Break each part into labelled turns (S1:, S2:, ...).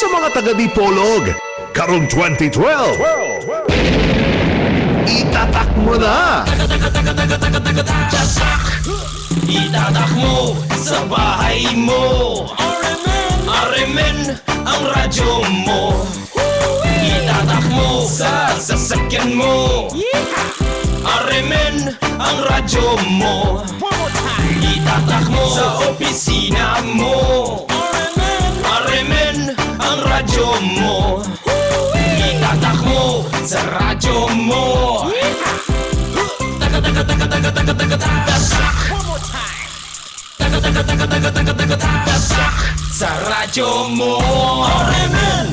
S1: Sa mga taga Dipolog, karong 2012, itatak mo na!
S2: Itatak mo sa bahay mo. RMN, RMN ang radyo mo. Itatak mo sa sasakyan mo. RMN ang radyo mo. Itatak mo sa opisina mo. RMN, RMN ang radyo mo. Itatak mo sa radyo mo. Taka taka taka taka taka taka tatak. Taka taka taka taka taka taka tatak sa radyo mo. RMN.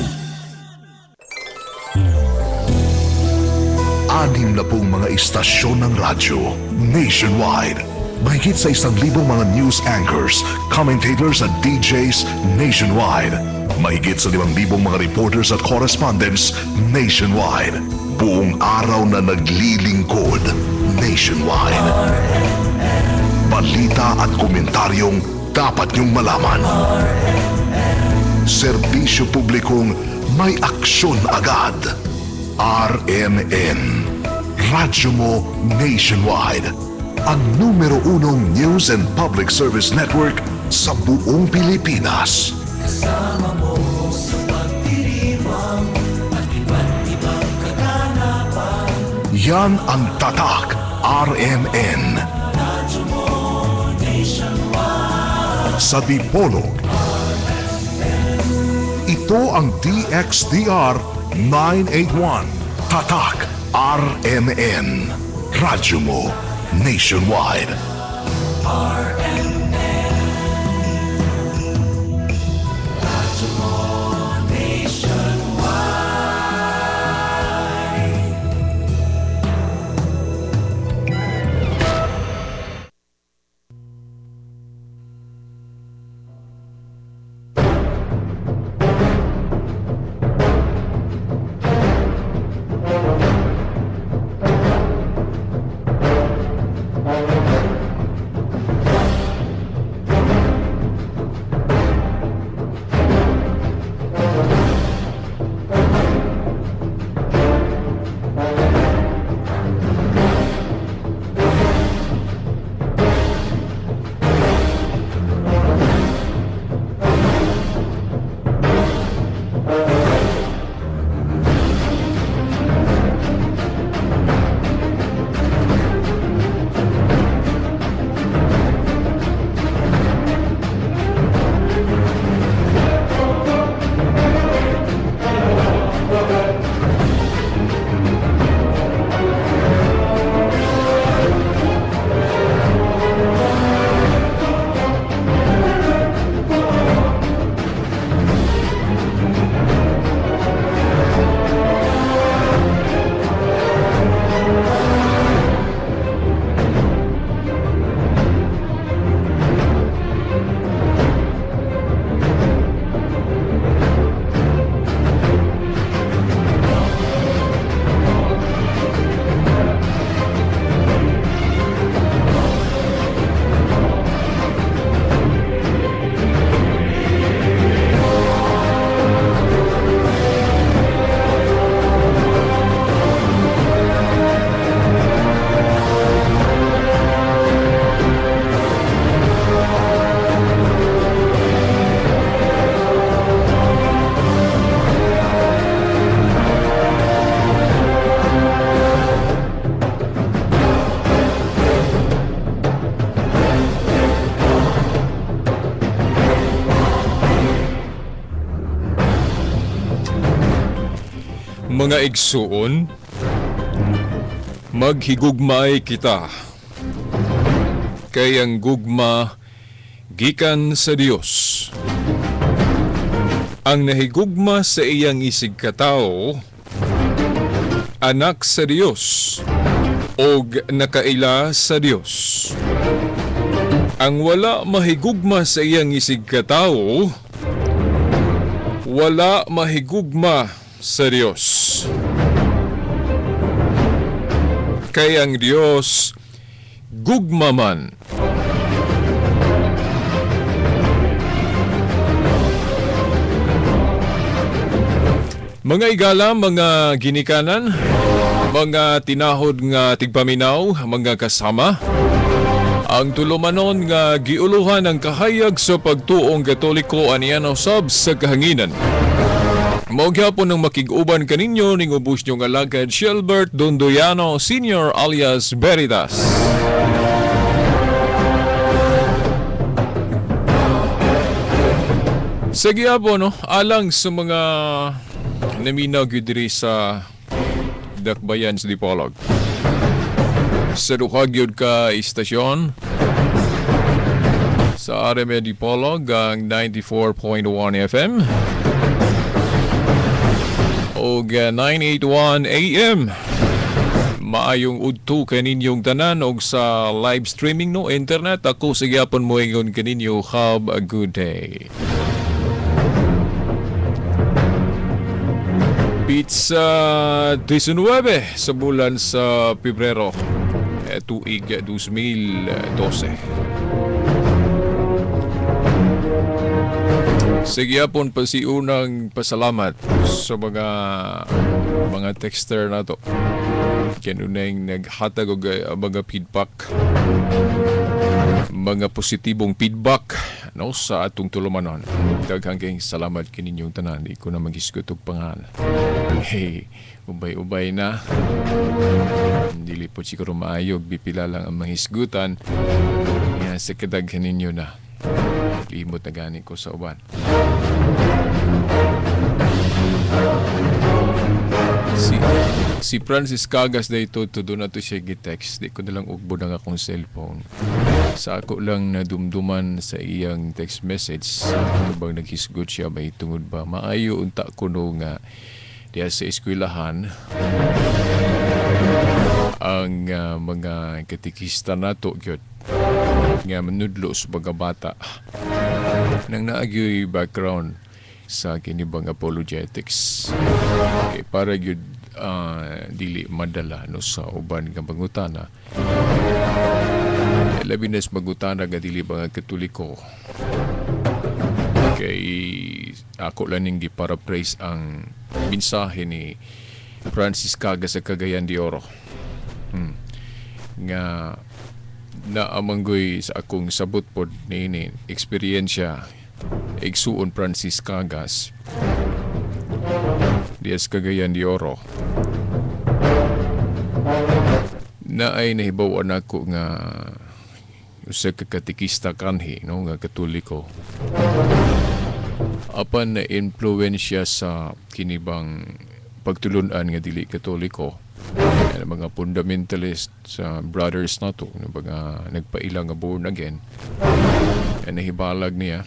S1: 60 mga istasyon ng radyo nationwide. Mahigit sa 1,000 mga news anchors, commentators at DJs nationwide. Mahigit sa 5,000 mga reporters at correspondents nationwide. Buong araw na naglilingkod nationwide. Balita at komentaryong dapat niyong malaman. Serbisyo publikong may aksyon agad. RMN. Radyo mo nationwide. Ang numero unong news and public service network sa buong Pilipinas.
S3: Kasama mo sa pagdiriwang at iba't ibang kaganapan.
S1: Yan ang Tatak RMN.
S3: Radyo mo nationwide.
S1: Sa Dipolog. Ito ang DXDR 981. Tatak RMN. Radyo mo nationwide.
S3: RMN. Radyo mo nationwide.
S4: Mga igsuon, maghigugmaay kita. Kay ang gugma gikan sa Dios. Ang nahigugma sa iyang isig katawo, anak sa Dios, og nakaila sa Dios. Ang wala mahigugma sa iyang isig katawo, wala mahigugma sa Dios. Kay ang Dios gugma man. Mga igala, mga ginikanan, mga tinahod nga tigpaminaw, mga kasama, ang tulumanon nga giuluhan ang kahayag sa pagtuong Katoliko aniyan usab sa kahanginan. Mao gyapon ang makig-uban kaninyo ning ubos nyo nga alagad Shelbert Dondoyano Sr. alias Veritas. Sa gihapon, no, alang sa mga naminaw gyud diri sa Dakbayan sa Dipolog. Sa duha gyud ka istasyon sa RMN Dipolog ang 94.1 FM og 981 AM. Maayong udto kaninyong tanan og sa live streaming no internet ako sa gihapon moingon kaninyo, have a good day. Pizza 19 sa bulan sa Pebrero tuig 2012. Sige po pa si unang pasalamat sa mga texter nato. Kanunay naghatag og mga feedback, mga positibong feedback no sa atong tulumanon. Daghang kayong salamat kaninyong tanan. Di ko na maghisgot og pangalan. Hey, ubay-ubay na. Dili po siguro maayog, bipila lang ang mahisgutan. Yan, sa kadaghan ninyo na. Limot na gani ko sa uban. Si Francis Cagas na ito, doon na to siya gi-text. Di ko nalang ugbo ng akong cellphone. Sa ako lang nadumduman sa iyang text message. Ito bang naghisgot siya, may tungod ba? Maayo unta ko no nga diya sa eskwelahan ang mga katikista nato gyud nga manudlo sa mga bata nang naagyoy background sa kinibang apologetics. Okay, para gyud dili madala no sa uban nga pangutana. Labi na sa pangutana nga dili ba nga Katoliko. Kay ako lang ning gi-paraphrase ang mensahe ni Francis Cagas sa Cagayan de Oro. Nga naamanggoy sa akong sabot pod niini eksperyensya igsuon Francis Cagas dias Cagayan de Oro na ay nahibaw-an ako nga usa ka katekista kanhi no nga Katoliko apan na influensya sa kinibang pagtulun-an nga dili Katoliko, ang mga fundamentalist sa brothers nato mga nagpaila nga born again, nahibalag niya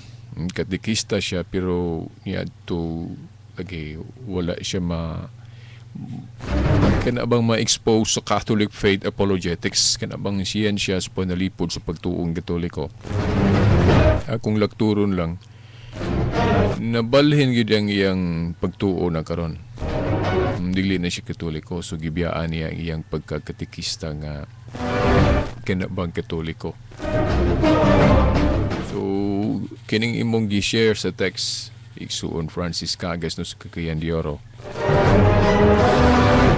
S4: katekista siya pero niadto lagi wala siya ma kana bang ma-expose sa Catholic faith apologetics, kana bang siyensya sa panalipod sa pagtuong Katoliko. Akong lakturon lang nabalhin gyud ang iyang pagtuo na karon. Dili na siya Katoliko, so gibiyaan niya ang iyang pagkakatekista nga kana bang Katoliko. So kining imong gi-share sa text igsuon Francis Cagas no sa Cagayan de Oro.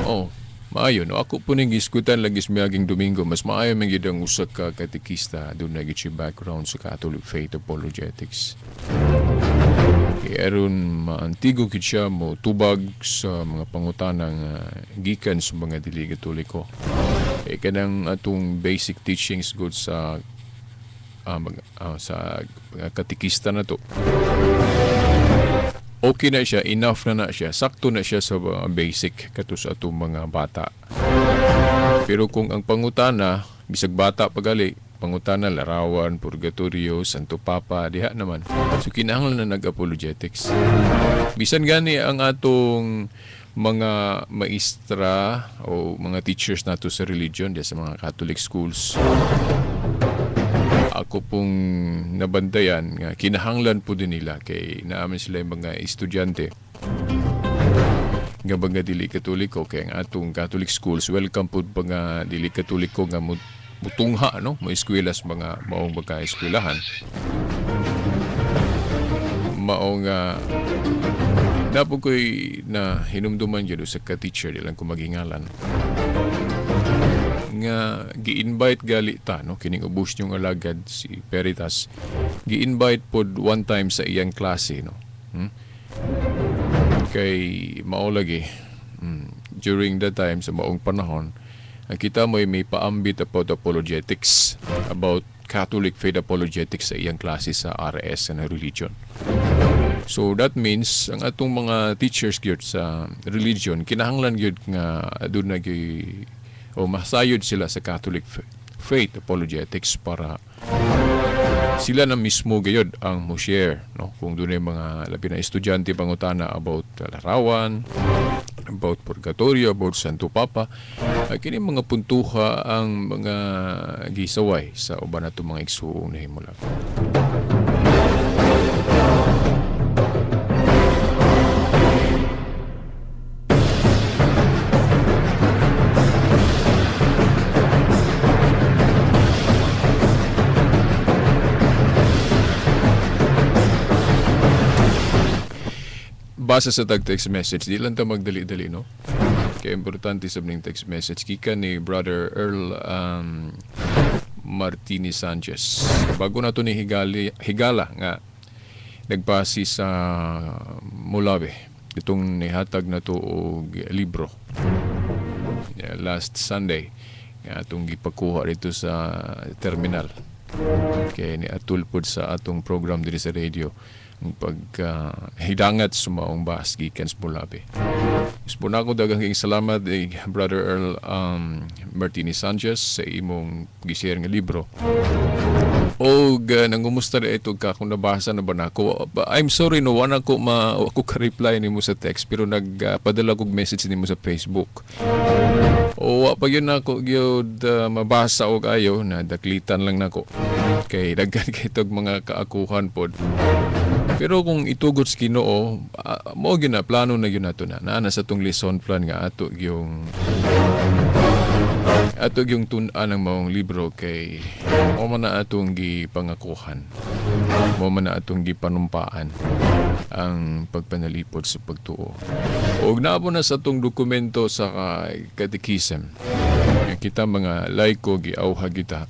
S4: Oh, maayo no. Ako po ning giskutan lagi sa miaging Domingo, mas maayo man gyud ang usa ka katekista doon na gyud background sa Catholic faith apologetics. Kay aron maantigo gyud siya mo tubag sa mga pangutanang gikan sa mga dili Katoliko. Kay kanang atong basic teachings good sa sa katekista na to. Okay na siya, enough na na siya, sakto na siya sa basic kato sa atong mga bata. Pero kung ang pangutana, bisag bata pagali, pangutana larawan, purgatorio, Santo Papa, diha naman. So kinahanglan na nag-apologetics. Bisan gani ang atong mga maestra o mga teachers nato sa religion, diha sa mga Catholic schools, ako pong nabantayan nga kinahanglan po din nila kay naaman sila yung mga estudyante nga mga dili Katoliko. Kay ang atong Catholic schools welcome po mga dili Katoliko nga mutungha no, mo eskwela sa mga maong magkaeskwelahan. Mao nga Dapo ko'y na hinumduman gyud sa ka-teacher, di lang ko maghingalan, nga gi-invite gali ta, no, kining ubos niyong alagad si Peritas, gi-invite pod one time sa iyang klase, no. Kay mao lagi during that time, sa maong panahon, ang kita mo'y may paambit about apologetics, about Catholic faith apologetics sa iyang klase sa RS na religion. So that means ang atong mga teachers gyud sa religion kinahanglan gyud nga aduna gyud o masayod sila sa Catholic faith apologetics para sila na mismo gayod ang mo share, no, kung dunay mga labi na estudyante pangutana about larawan, about purgatorio, about Santo Papa, ay kini mga puntuha ang mga gisaway sa uban nato mga igsuong nahimulag. Basa sa tag text message, di lang ta magdali-dali, no? Kaya importante sa ning text message gikan ni Brother Earl Martini Sanchez. Bago na to ni higala nga nagpasi sa Molave, itong nihatag na to og libro last Sunday nga atong gipakuha dito sa terminal. Kaya ni atulpod sa atong program diri sa radio ang paghidangat sa maong bas gikan sa Molave. Ispo na ako daghang salamat Brother Earl Martini Sanchez sa imong gi-share nga libro. Og nangumusta na ito ka kung nabasa na ba nako. I'm sorry, no, wala ko ako ka-reply nimo sa text, pero nagpadala kog message nimo sa Facebook. O wa pa gyud nako gyud mabasa og ayo, na daklitan lang nako. Kay daghan kay tog mga kaakuhan pod. Pero kung itugot sa Ginoo, mao gyud na plano na gyud nato na. Naa na sa tong lesson plan nga ato gyung tun-an ang maong libro kay mao man na atong gipangakuhan. Mao man na atong gipanumpaan ang pagpanalipod sa pagtuo. Og naabo na sa atong dokumento sa Catechism. Kita mga laiko giawhag kita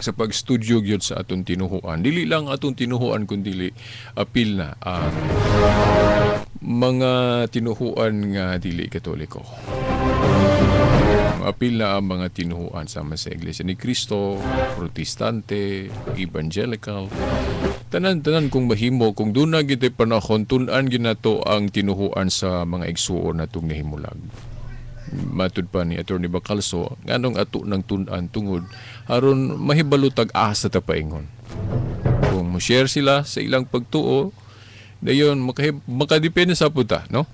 S4: sa pagstudyo gyud sa atong tinuhuan. Dili lang atong tinuhuan kundi apil na ang mga tinuhuan nga dili Katoliko. Apil na ang mga tinuhuan sama sa Iglesia ni Cristo, Protestante, Evangelical. Tanan-tanan kung mahimo, kung doon na gitay panahon, tun-an ginato ang tinuhuan sa mga igsuon na itong nahimulag. Matud pa ni Atty. Bacalso, nganong ato ng tun-an tungod aron mahibalutag asa ta paingon. Kung mo-share sila sa ilang pagtuo, dayon makadepende sa puta, no?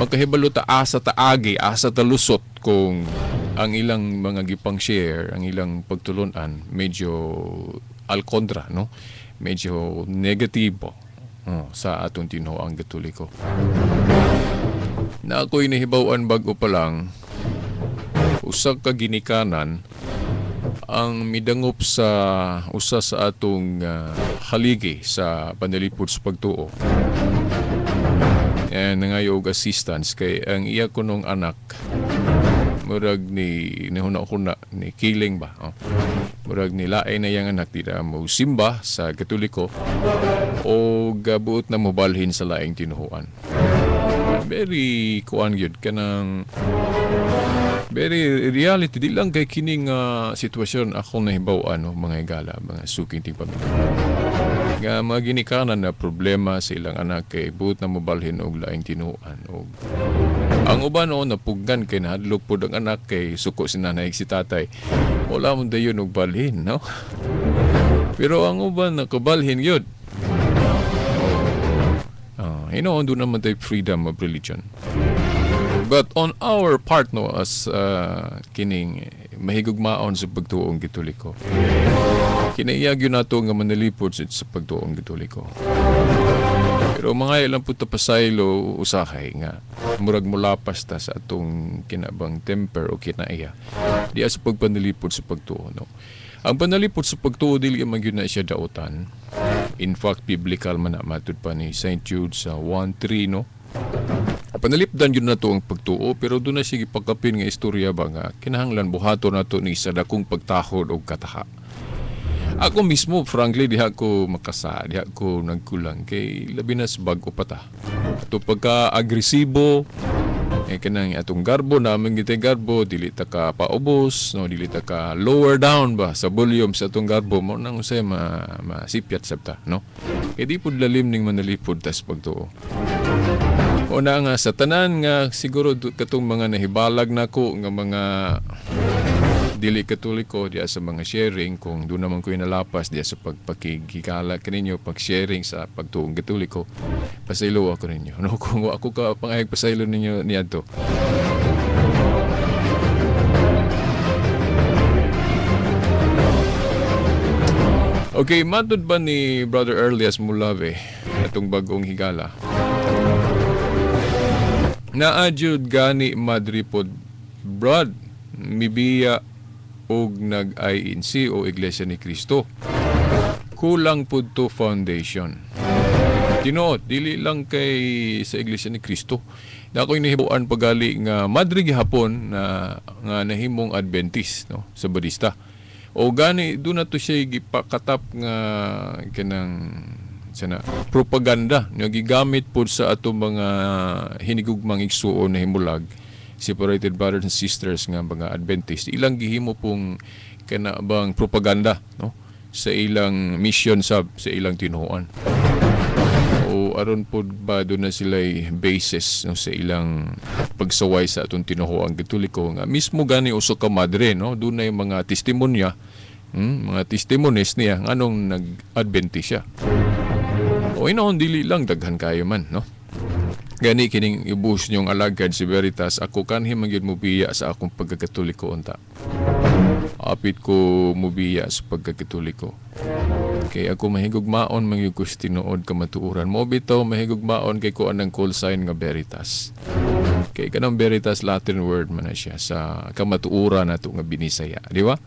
S4: Makahibalo ta asa ta agi, asa ta lusot kung ang ilang mga gipang share, ang ilang pagtulunan medyo al kontra, no? Medyo negatibo sa atong tinuoang Katoliko. Na ako'y nahibaw-an bago pa lang, usa ka ginikanan ang midangop sa usa sa atong haligi sa panalipod sa pagtuo. And nangayo og assistance kay ang iya kunong anak murag ni nihuna-huna ni kiling ba, oh. Murag ni lain na iyang anak di na mo simba sa Katoliko o gabuot na mobalhin sa laing tinuhuan. Very kuan gyud kanang very reality di lang kay kining sitwasyon akong nahibaw-an, no, mga higala, mga suking tingpamilya. Nga mga ginikanan na problema sa ilang anak kay buot na mobalhin og laing tinuan. Og ang uban no napuggan kay nahadlok pod ang anak kay suko si nanay si tatay. Wala mo dayon og balhin, no? Pero ang uban nakabalhin gyud. Hinoon doon naman tayo freedom of religion. But on our part, no, as kining mahigugmaon sa pagtuong Katoliko, kinaiyag yun nato nga manalipod sa pagtuong Katoliko. Pero mga ilang po tapasaylo usahay nga murag mulapas ta sa atong kinabang temper o kinaiya di sa pagpanalipod sa pagtuo, no. Ang panalipod sa pagtuo dili man gyud na siya daotan. In fact, biblical man na matud pa ni St. Jude sa 1:3, no. Panalipdan yun nato ang pagtuo, pero doon na sige pagkapin nga istorya ba nga kinahanglan buhaton nato ni sa dakong pagtahod og kataha. Ako mismo, frankly, diha ko makasa, diha ko nagkulang kay labi na sa bag-o pa ta. Ato pagka-agresibo, eh kanang atong garbo namin gitay garbo, dili ta ka paubos, no, dili ta ka lower down ba sa volume sa atong garbo mo nang usay masipyat sabta, no. Kay di pud lalim ning manalipod tas pagtuo. Una nga sa tanan nga siguro katong mga nahibalag nako nga mga dili Katoliko diya sa mga sharing, kung doon naman ko inalapas diya sa pagpakigikala kaninyo, pag-sharing sa pagtuong Katoliko, pasaylo ako ninyo. No, kung ako ka pangayag pasaylo ninyo niadto. Okay, matod ba ni Brother Erlias Mulave atong bagong higala? Naajud gani madripod brod mibiya og nag-INC o Iglesia ni Cristo. Kulang pud to foundation. Tinuod, dili lang kay sa Iglesia ni Cristo. Na ako'y nahibuan pagali nga madre gihapon na nga nahimong Adventist, no, sa Budista. O gani doon na to siya gipakatap nga kanang sana propaganda nga gigamit pod sa atong mga hinigugmang igsuon na himulag, separated brothers and sisters nga mga Adventist, ilang gihimo pong kana bang propaganda, no, sa ilang mission sab sa ilang tinuoan. O aron pod ba doon na sila'y basis, no, sa ilang pagsaway sa atong tinuoang Katoliko nga mismo gani uso ka madre, no, doon na yung mga testimonya, mga testimonies niya nganong nag-Adventist siya. O inoon dili lang daghan kayo man, no. Gani kining ibus niyong alagad si Veritas, ako kanhi man gyud mobiya sa akong pagkakatoliko unta. Apit ko mobiya sa pagkakatoliko. Kay ako mahigugmaon man gyud ko sa tinuod kamatuoran. Mo bitaw mahigugmaon kay ko anang call sign nga Veritas. Kay kanang Veritas Latin word man na siya sa kamatuoran nato nga binisaya, di ba?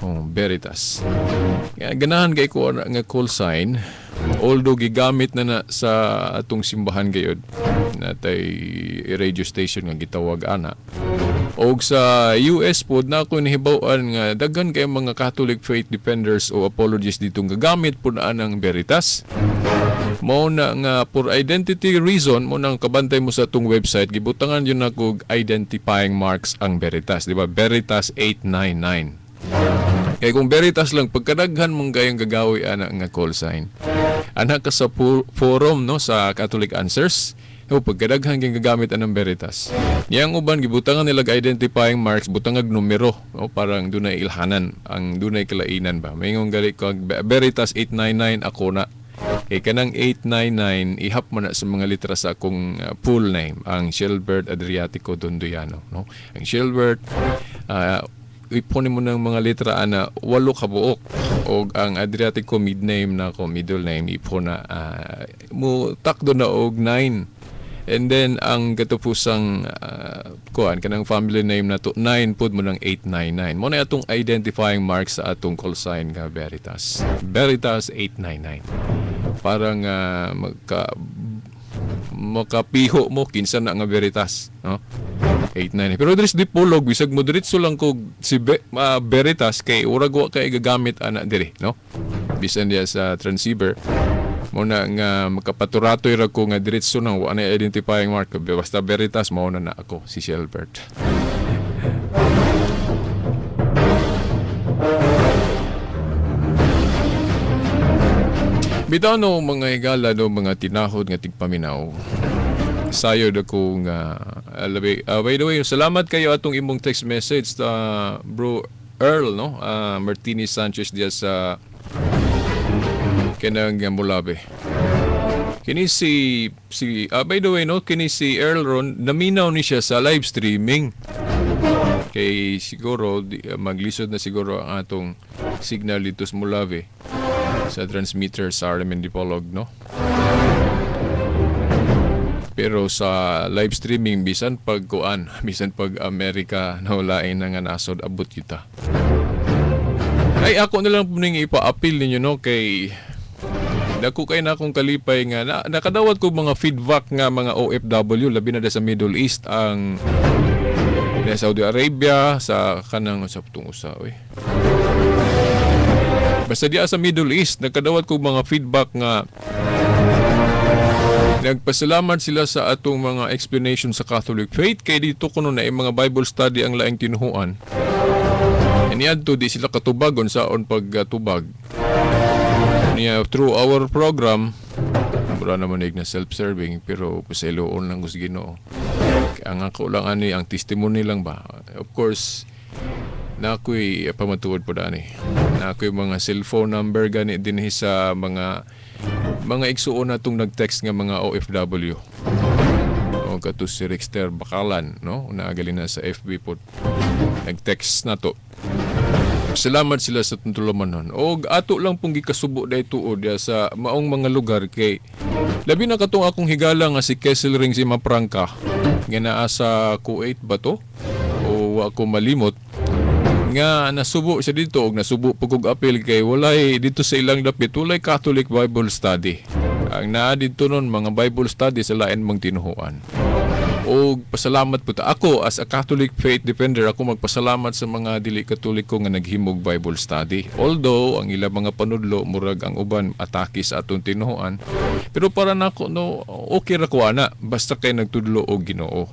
S4: Oh, Veritas. Kaya ganahan kay ko nga call sign, although gigamit na na sa atong simbahan gayud natay radio station nga gitawag ana. Og sa US pod na ako nahibaw-an nga daghan kay mga Catholic faith defenders o apologists ditong gagamit pod anang Veritas. Mao na nga for identity reason mo nang kabantay mo sa atong website, gibutangan yun ako identifying marks ang Veritas, di ba? Veritas 899. Kaya kung Veritas lang, pagkadaghan mong gayong gagawi ana nga call sign. Ana ka sa forum, no, sa Catholic Answers, o pagkadaghan kang gagamit anang Veritas. Niyang uban gibutangan nila identifying marks, butangag numero, no, parang dunay ilhanan, ang dunay kalainan ba. Mayngong gali ko Veritas 899 ako na. Kay kanang 899 ihap mo na sa mga litra sa akong full name, ang Shelbert Adriatico Dondoyano, no. Ang Shelbert ipunin mo ng mga litra ana 8 ka buok, og ang Adriatico mid name na ko, middle name ipo na mo takdo na og 9. And then ang katapusang kuan kanang family name na to 9 pud mo ng 899. Mo na atong identifying mark sa atong call sign nga Veritas. Veritas 899. Parang makapiho mo kinsa na nga Veritas, no? 89. Pero diri sa Dipolog bisag mo diretso lang kog si Veritas kay urag wa kay gagamit ana diri, no? Bisan diya sa transceiver mo na nga makapaturatoy ra ko nga diretso nang wa na identifying mark, basta Veritas mao na na ako si Shelbert. Bitaw no mga higala no mga tinahod nga tigpaminaw. Sayod ako nga by the way, salamat kayo atong imong text message bro Earl, no, Martinez Sanchez diya sa kanang Mulabe. Kini si by the way, no, kini si Earl ron naminaw ni siya sa live streaming. Kay siguro maglisod na siguro ang atong signal dito sa Mulabe sa transmitter sa RMN Dipolog, no. Pero sa live streaming bisan pag kuan, bisan pag Amerika no, lain na nga nasod abot kita. Ay ako na lang ning ipa-appeal ninyo, no, kay Dako kay na akong kalipay nga nakadawat ko mga feedback nga mga OFW, labi na sa Middle East, ang sa Saudi Arabia, sa kanang sa tung usa oy. Basta diya sa Middle East, nakadawat ko mga feedback nga nagpasalamat sila sa atong mga explanation sa Catholic faith kay dito kuno na mga Bible study ang laing tinuhuan. Niadto di sila katubag unsaon pagtubag. Niya through our program, wala naman na self-serving, pero pasayloon lang ko sa Ginoo. Ang ako lang ani ang testimony lang ba. Of course, na ako'y pamatuod po dani. Na ako'y mga cellphone number gani dinhi sa mga igsuon natong nag-text nga mga OFW. O kato si Rexter Bakalan, no? Naagali na sa FB po. Nag-text na to. Salamat sila sa tuntulumanon. O ato lang pong gikasubo dahil tuod ya sa maong mga lugar kay labi na katong akong higala nga si Kesselring si Maprangka nga naa sa Kuwait ba to? O ako malimot nga nasubo siya dito og nasubo pag og apil kay walay dito sa ilang dapit, walay Catholic Bible study. Ang naa dito nun mga Bible study sa lain mang tinuhuan. O pasalamat po ta ako as a Catholic faith defender, ako magpasalamat sa mga dili Katoliko nga naghimog Bible study. Although ang ilang mga panudlo murag ang uban atake sa atong tinuhuan, pero para nako no, okay ra ko ana basta kay nagtudlo og Ginoo.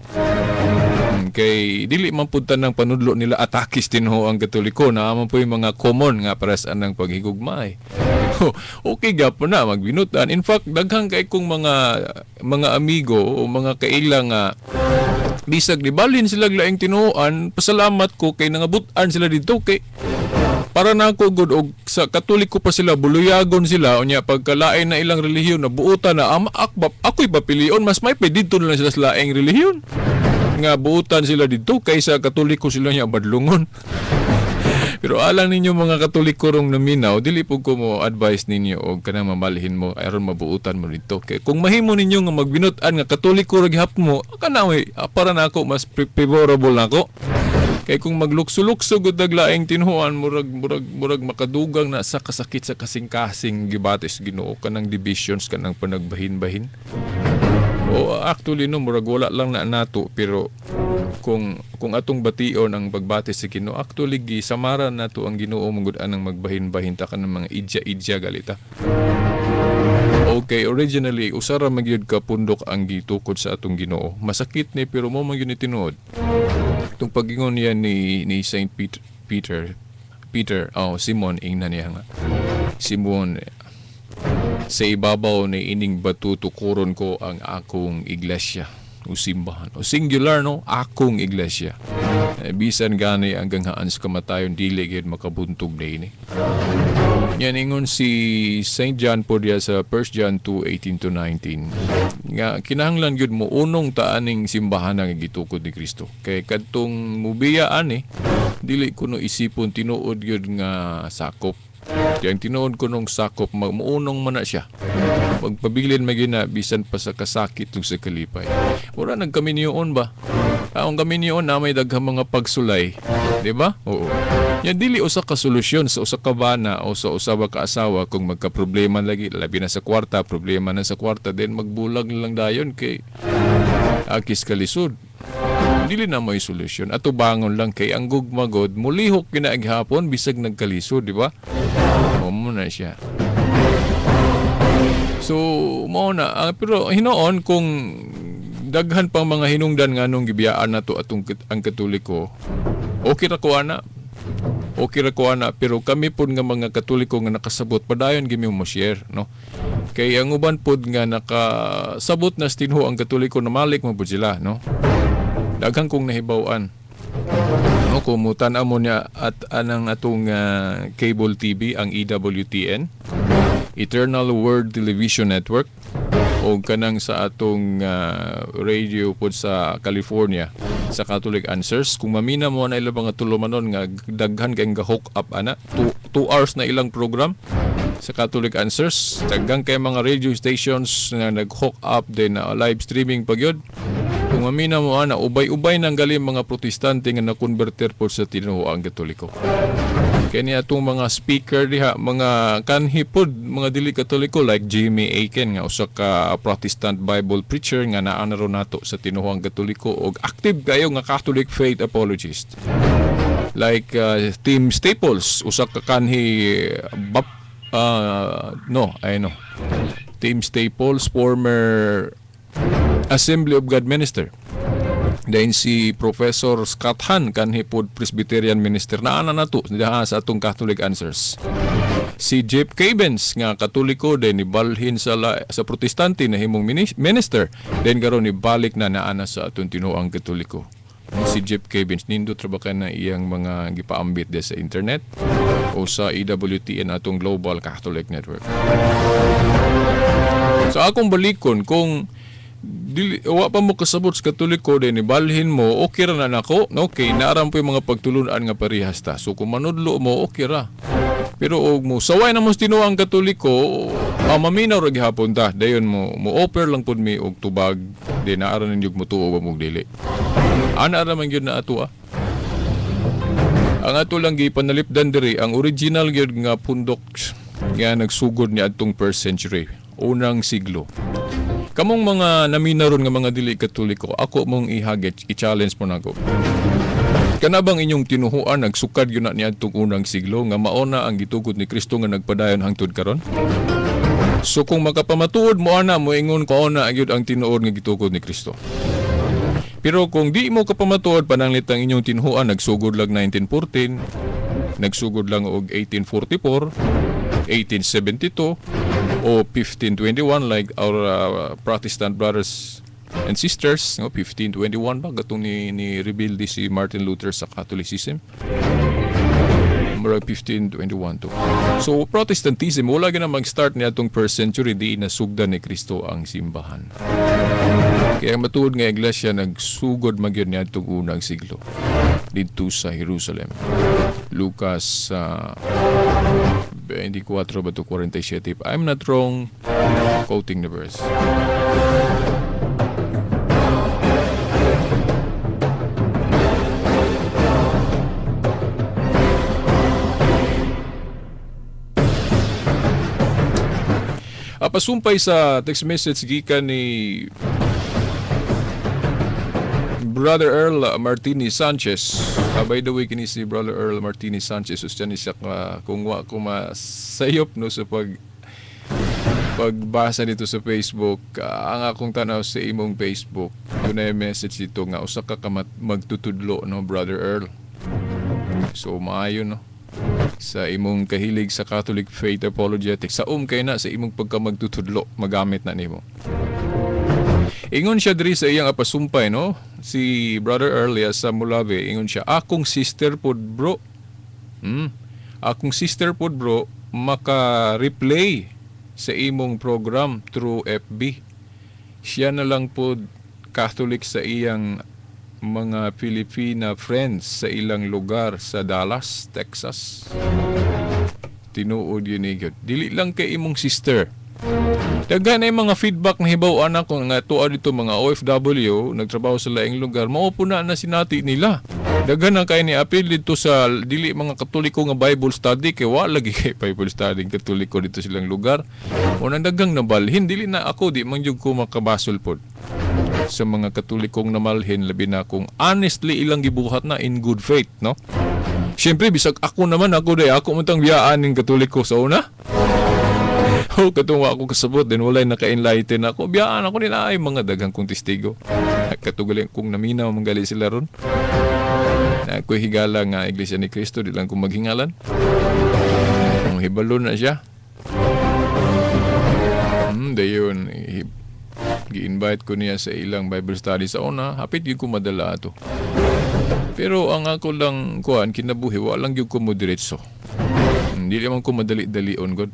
S4: Kay dili man pud tanang panudlo nila atake sa tinuoang Katoliko, naa man po yung mga common nga para sa anang paghigugmaay. Okay gapon na magbinutan. In fact, daghang kay kong mga amigo o mga kaila nga bisag di balin sila laing tinuoan, pasalamat ko kay nangabutan sila didto kay para nako gud og sa Katoliko pa sila buluyagon sila unya pagkalain na ilang relihiyon na buutan na ama akbap ako'y papilion mas may pa didto na lang sila sa laing relihiyon nga buutan sila didto kaysa Katoliko sila niya badlungon. Pero alang ninyo mga Katoliko rong naminaw, dili pud ko mo advice ninyo og kanang mamalhin mo aron mabuutan mo didto. Kay kung mahimo ninyo nga magbinut-an nga Katoliko ra gihapon mo, kana oy, para nako mas favorable nako. Kay kung maglukso-lukso gud laing tinuoan, murag makadugang na sa kasakit sa kasing-kasing gibatis Ginoo kanang divisions kanang panagbahin-bahin. O actually no, murag wala lang na nato, pero kung atong bation ang pagbati sa Ginoo, actually gisamaran nato ang Ginoo mangud anang magbahin-bahin ta kanang mga idya-idya galita. Okay, originally usa ra man gyud ka pundok ang gitukod sa atong Ginoo. Masakit ni pero mo man gyud ni tinuod. Itong pag-ingon niya ni Saint Peter, Simon, ingna niya nga. Simon, sa ibabaw ni ining bato tukuron ko ang akong iglesia o simbahan. O singular, no? Akong iglesia. Bisan gani ang ganghaan sa kamatayon, dili gyud makabuntog na ini. Yan ingon si Saint John po diya sa 1 John 2:18-19. Nga kinahanglan gyud mo unong taaning simbahan ang gitukod ni Kristo. Kay kadtong mubiya ani, dili kuno isipon tinuod gyud nga sakop. Kaya ang tinuod ko nung sakop, muunong man na siya. Pagpabilin magina, bisan pa sa kasakit ug sa kalipay. Wala nagkaminiyon ba? Ang kaminiyon na may daghang mga pagsulay. Di ba? Oo. Yan dili usa ka solusyon sa usa ka bana o sa usa ka asawa kung magka-problema lagi, labi na sa kwarta, problema na sa kwarta, then magbulag na lang dayon kay akis kalisod. Dili na may solusyon. Ato bangon lang kay ang gugmagod, mulihok kinaghapon bisag nagkalisod, di ba? O mo na siya. So, mao na. Pero hinoon kung daghan pang mga hinungdan nga nung gibiyaan nato atong ang Katoliko, okay ra ko ana. Okay ra ko ana, pero kami pod nga mga Katoliko nga nakasabot padayon gimi mo share, no? Kay ang uban pod nga nakasabot na stinho ang Katoliko na malik mo pud sila, no? Daghan kong nahibaw-an. No, kumutan mo niya at anang atong cable TV, ang EWTN, Eternal World Television Network, o kanang sa atong radio pod sa California sa Catholic Answers. Kung mamina mo na ilang mga tulumanon nga daghan kay nga hook up ana, 2 hours na ilang program sa Catholic Answers. Daghan kay mga radio stations na nag-hook up din na live streaming pag yun. Kung mamina mo ana, ubay-ubay nang galing mga Protestante nga nakonverter po sa tinuoang Katoliko. Kani atong mga speaker diha, mga kanhi pod, mga dili Katoliko like Jimmy Akin nga usa ka Protestant Bible preacher nga naa na ron nato sa tinuohang Katoliko og active kayo nga Catholic faith apologist. Like Tim Staples, usa ka kanhi Tim Staples, former Assembly of God minister. Then si Professor Scott Hahn, kanhi pod Presbyterian minister, naa na nato diha sa atong Catholic Answers. Si Jeff Cavins nga Katoliko, then nibalhin sa Protestante na himong minister, then karon nibalik na naa na sa atong tinuohang Katoliko. Si Jeff Cavins, nindot ra ba ka na iyang mga gipaambit sa internet o sa EWTN atong Global Catholic Network. So akong balikon, kung dili wa pa mo kasabot sa Katoliko, din ibalhin mo, okay ra na nako. Okay, naaram po yung mga pagtulunan nga parehas ta. So kung manudlo mo, okay ra. Pero og mo saway na mo sa tinuohang Katoliko, maminaw ra gihapon ta. Dayon mo offer lang pud mi og tubag, di naara ninyo mutuo ba mog dili. Ana ra man gyud na ato ah. Ang ato lang gipanalipdan diri ang original gyud nga pundok nga nagsugod ni adtong first century, unang siglo. Kamong mga naminaron nga mga dili Katoliko, ako mong ihagit, i-challenge mo nako. Kana bang inyong tinuhuan nagsukad gyud na niadtong unang siglo nga maona ang gitugot ni Kristo nga nagpadayon hangtod karon? So kung makapamatuod mo ana, moingon ko ana gyud ang tinuod nga gitugot ni Kristo. Pero kung di mo kapamatuod, pananglit ang inyong tinuhuan nagsugod lang 1914, nagsugod lang og 1844, 1872, o 1521 like our Protestant brothers and sisters, no, 1521 ba gatong ni rebuild si Martin Luther sa Catholicism? Murag 1521 to. So Protestantism wala gyud na mag-start ni atong first century, di nasugdan ni Kristo ang simbahan. Kaya matuod nga iglesia nagsugod magyud ni atong unang siglo didto sa Jerusalem. Lucas 24 ba to 47, if I'm not wrong quoting the verse. Pasumpay sa text message gikan ni Brother Earl Martinez Sanchez. By the way, kini si Brother Earl Martinez Sanchez, usyan ni siya kung wa ko masayop no sa pagbasa nito sa Facebook. Ang akong tanaw sa imong Facebook, dunay message dito nga usa ka magtutudlo no, Brother Earl. So maayo no sa imong kahilig sa Catholic Faith Apologetics, sa kay na sa imong pagkamagtutudlo magamit na nimo. Ingon siya diri sa iyang apasumpay no, si Brother Earl sa Molave, ingon siya, akong sister pod bro. Akong sister pod bro maka-replay sa imong program through FB. Siya na lang pod Catholic sa iyang mga Filipina friends sa ilang lugar sa Dallas, Texas. Tinuod yun eh. Dili lang kay imong sister. Daghan ay mga feedback na hibaw anak ko nga tuwa dito mga OFW nagtrabaho sa laing lugar, mao po na na sinati nila. Daghan na kay ni apil dito sa dili mga Katoliko nga Bible study kay wa lagi kay Bible study Katoliko dito silang lugar. O nang daghang nabalhin, dili na ako di man jud ko makabasol pod sa mga Katolikong namalhin, labi na kung honestly ilang gibuhat na in good faith, no? Siyempre bisag ako naman, ako day ako man tang biyaan ning Katoliko sa una. Oh, katong wa ako kasabot din walay naka-enlighten ako. Biyaan ako nila ay mga daghang kong testigo. Katugaling kong naminaw manggali sila ron. Na ako'y higala nga Iglesia ni Cristo, di lang kong maghingalan. Ang hibalo na siya. Dayon gi-invite ko niya sa ilang Bible study sa una, hapit gyud ko madala ato. Pero ang ako lang kuan kinabuhi, wa lang gyud ko mo diretso. Hindi naman ko madali-dalion god.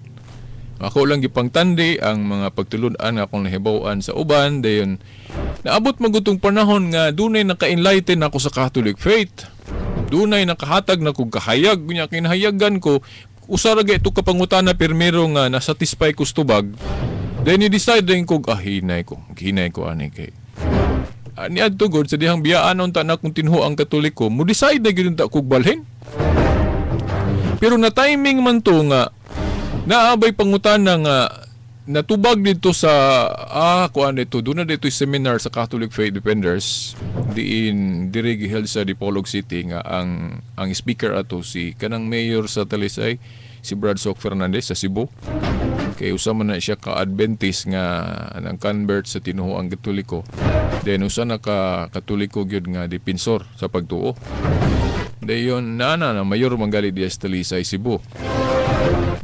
S4: Ako lang gipangtandi ang mga pagtulun-an nga akong nahibaw-an sa uban, dayon naabot magutong panahon nga dunay naka-enlighten ako sa Catholic faith. Dunay nakahatag na kog kahayag, nya kinahayagan ko usa ra gyud ka pangutana pirmero nga nasatisfy ko sa tubag. Then i-decide din ko, hinay ko ani kay. Ani adto god sa dihang biyaan unta na kung tinho ang Katoliko, mo decide na gyud unta kog balhin. Pero na timing man to nga naabay pangutana nga natubag dito sa kuan dito doon na dito seminar sa Catholic Faith Defenders diin diri giheld sa Dipolog City nga ang speaker ato si kanang mayor sa Talisay si Brad Sok Fernandez sa Cebu. Kay usa man na siya ka Adventist nga nang convert sa tinuoang Katoliko. Then usa na ka Katoliko gyud nga depensor sa pagtuo. Dayon na mayor manggali diya sa Talisay, Cebu.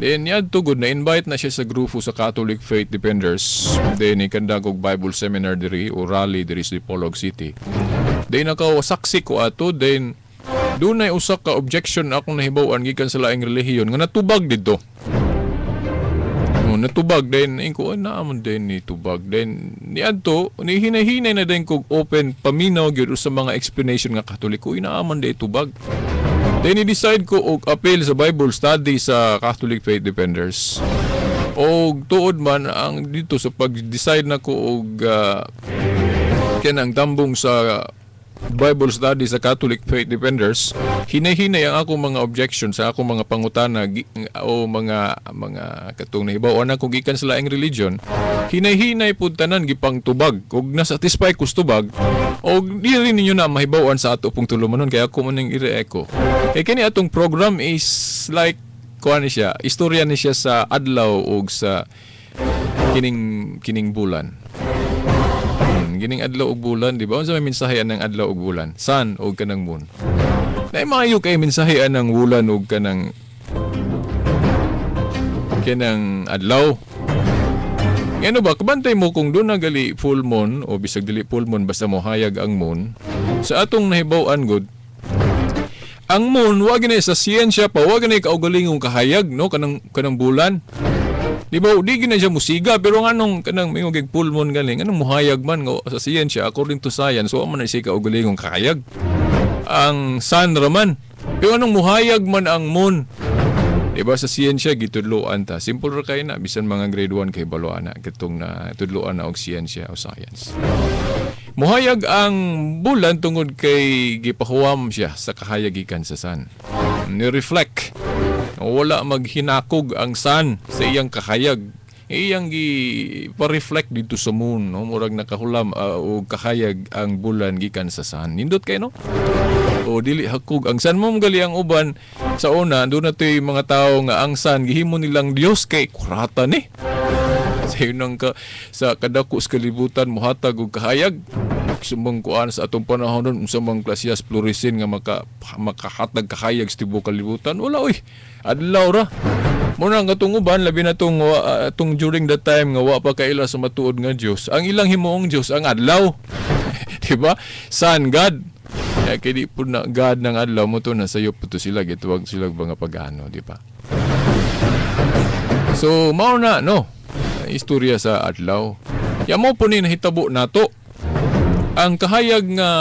S4: Then yadto gud na invite na siya sa grupo sa Catholic Faith Defenders. Then ikandag og Bible seminar diri o rally diri sa Dipolog City. Then nakasaksi ko ato, then dunay usa ka objection akong nahibaw-an gikan sa laing relihiyon nga natubag didto. No, natubag then inko naamon din ni tubag. Then niadto ni hinay-hinay na din kog open paminaw gyud sa mga explanation nga Katoliko inaamon day tubag. Then i-decide ko og appeal sa Bible study sa Catholic Faith Defenders. Og tuod man ang dito sa pag-decide na ko og kanang tambong sa Bible study sa Catholic Faith Defenders, hinay-hinay ang akong mga objection sa akong mga pangutana o mga katong nahibaw-an ako gikan sa laing religion. Hinay-hinay pud tanan gipangtubag og nasatisfy ko sa tubag og di rin ninyo na mahibaw-an sa ato pong tulumanon kaya ako man ning i-echo. Kay kini atong program is like kuan ni siya, istorya ni siya sa adlaw og sa kining bulan. Gining adlaw ug bulan, di ba? Unsa may mensahe anang adlaw ug bulan? Sun ug kanang moon. Nay maayo kay mensahe anang bulan ug kanang adlaw. Ngano ba kabantay mo kung doon na gali full moon o bisag dili full moon basta mohayag ang moon sa atong nahibaw-an gud. Ang moon wa gini sa siyensya pa, wa gini kaugalingong kahayag no kanang bulan. Di ba, di gina siya musiga, pero anong kanang may magig full moon galing, anong muhayag man nga sa siyensya, according to science, wa man na siya kaugalingong kahayag. Ang sun raman. Pero anong muhayag man ang moon? Di ba sa siyensya, gitudloan ta. Simple ra kay na, bisan mga grade 1 kay baloan na, katong na tudloan na og siyensya o science. Muhayag ang bulan tungod kay gipahuwam siya sa kahayag gikan sa sun. Ni-reflect. Wala maghinakog ang sun sa iyang kahayag. Iyang gi-reflect dito sa moon, no? Murag nakahulam o kahayag ang bulan gikan sa sun. Nindot kay no? O dili hakog ang sun mo gali ang uban sa una doon na to'y mga tao nga ang sun gihimo nilang Dios kay kurata ni. Sa yun ka sa kadako sa kalibutan mohatag og kahayag. Sumang kuan sa atong panahon nun, unsa mang klasiyas fluorescent nga makahatag kahayag sa tibuok kalibutan, wala oy. Adlaw ra. Muna ang katong uban labi na tong during that time nga wa pa kaila sa matuod nga Dios. Ang ilang himuong Dios ang adlaw. Di ba? Sun God. Kaya kay di po na God ng adlaw mo to nasayop po to sila gituwag sila mga pagano, di ba? So mao na no. Istorya sa adlaw. Ya mo po ni nahitabo nato. Ang kahayag nga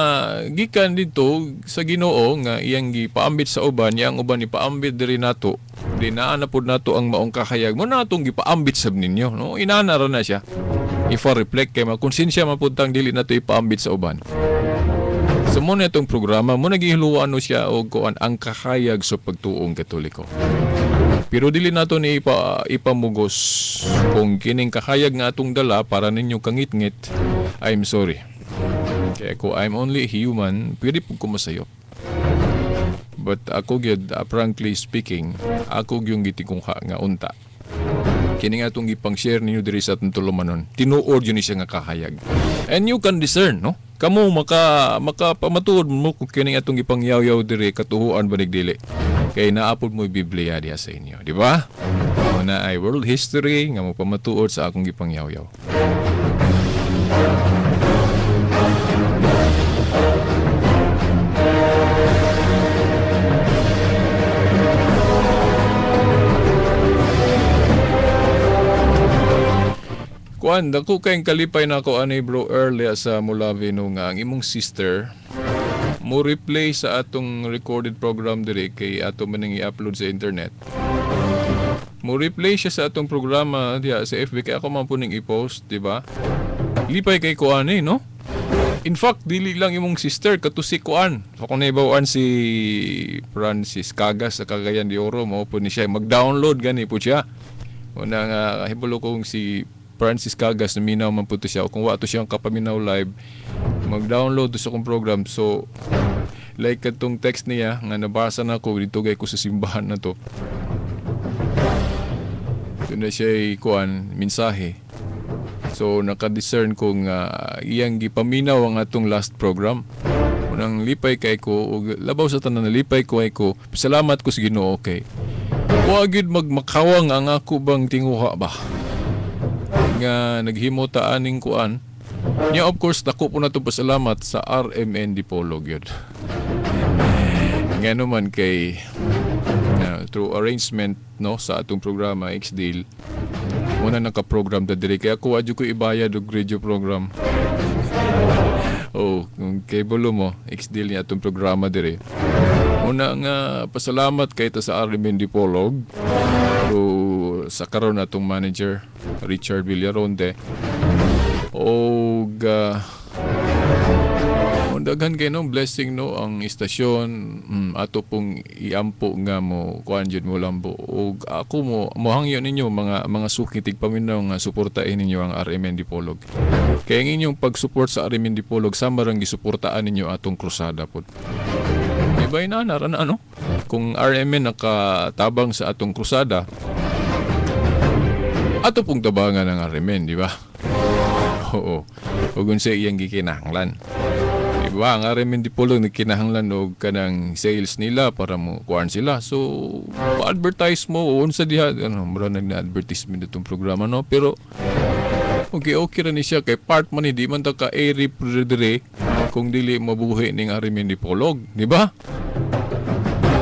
S4: gikan dito sa Ginoo nga iyang gipaambit sa uban, iyang uban ipaambit diri nato. Di naa na pud nato ang maong kahayag mo na atong gipaambit sab ninyo, no? Inana ra na siya. Ifa-reflect kay makonsensya mapuntang dili nato ipaambit sa uban. So mo na itong programa, mo nagihiluan no siya og kuan ang kahayag sa pagtuong Katoliko. Pero dili nato ni ipamugos kung kining kahayag nga atong dala para ninyo kangitngit. I'm sorry. Kaya ko, I'm only human, pwede po ko masayop. But ako gyud, frankly speaking, ako gyud gitikungha nga unta. Kini nga atong gipang-share ninyo diri sa atong tulumanon. Tinuod yun siya nga kahayag. And you can discern, no? Kamo makapamatuod mo kung kini atong gipangyaw-yaw diri katuhuan banig dili. Kay naapod mo'y Biblia diha sa inyo, di ba? Muna ay world history nga mopamatuod sa akong gipangyaw-yaw. Kuan, dako kayong kalipay na ako ani bro Earl sa Molave no nga ang imong sister mo replay sa atong recorded program diri kay ato man nang i-upload sa internet. Mo replay siya sa atong programa diha sa FB kay ako man po ning i-post, di ba? Lipay kay ko ani no? In fact, dili lang imong sister kato si kuan. Ako nahibaw-an si Francis Cagas sa Cagayan de Oro, mao po ni siya mag-download gani po siya. Una nga hibalo kong si Francis Cagas naminaw man po to siya. Kung wa to siyang kapaminaw live, mag-download to sa akong program. So like katong text niya nga nabasa na ko dito gay ko sa simbahan na to. Ito na siya kuan mensahe. So naka-discern ko nga iyang gipaminaw ang atong last program. Unang lipay kay ko og labaw sa tanan nalipay ko ay ko. Salamat ko sa Ginoo kay wa gyud magmakawang ang ako bang tinguha ba nga naghimo ta aning kuan. Nya of course dako po nato pasalamat sa RMN Dipolog gyud. Nga naman kay through arrangement no sa atong programa X-Deal muna naka-program ta diri kay ako adyo ko ibayad og radio program. Oh, kung kay bulo mo X-Deal ni atong programa diri. Una nga pasalamat kay ta sa RMN Dipolog through sa karon atong manager Richard Villaronde. Og daghan kay no blessing no ang istasyon, ato pong iampo nga mo kuan jud mo lambo og ako mo mohangyo ninyo mga suki tigpaminaw nga suportahin ninyo ang RMN Dipolog. Kay ang inyong pag-support sa RMN Dipolog sama rang gisuportaan ninyo atong krusada pod. Ibay na na ano kung RMN nakatabang sa atong krusada, ato pong tabangan ang RMN, di ba? Oo. Ug unsa iyang gikinahanglan. Diba, ang RMN Dipolog nagkinahanglan og kanang sales nila para mo kuan sila. So, pa-advertise mo o unsa diha ano, mura nag na-advertisement itong programa no, pero okay okay ra ni siya kay part man ni di man ta ka airy dire kung dili mabuhi ning RMN Dipolog, di ba?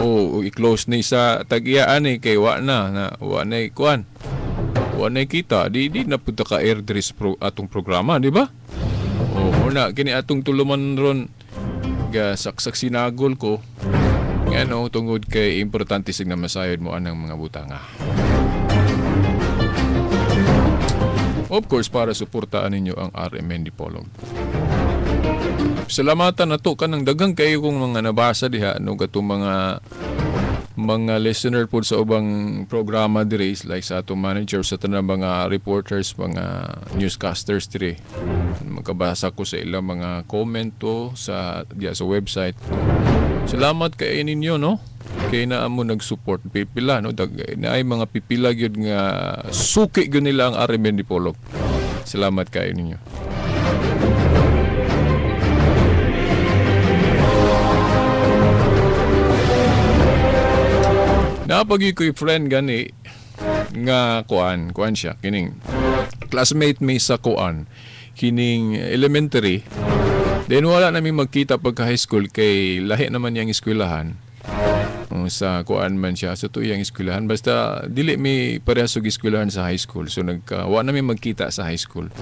S4: O i-close ni sa tag-iya ani kay wa na na wa na kuan. Wa na kita, di na pud ta ka air diri sa atong programa, di ba? O na kini atong tuluman ron ga saksak sinagol ko ngano tungod kay importante sig na masayod mo anang mga butanga. Of course para suportaan ninyo ang RMN Dipolog. Salamatan nato kanang daghang kayo kong mga nabasa diha no katong mga listener po sa ubang programa diri like sa atong manager sa tanang mga reporters, mga newscasters diri. Magkabasa ko sa ilang mga komento sa diya sa website. Salamat kay ninyo no. Kay naa mo nag-support pipila no, naay mga pipila gyud nga suki gyud nila ang RMN Dipolog. Salamat kayo ninyo. Napagi ko'y friend gani nga kuan siya kining classmate mi sa kuan kining elementary. Then wala nami magkita pagka high school kay lahi naman niyang eskwelahan. Sa kuan man siya sa tuyang eskwelahan basta dili mi parehas og eskwelahan sa high school. So nagka wa nami magkita sa high school.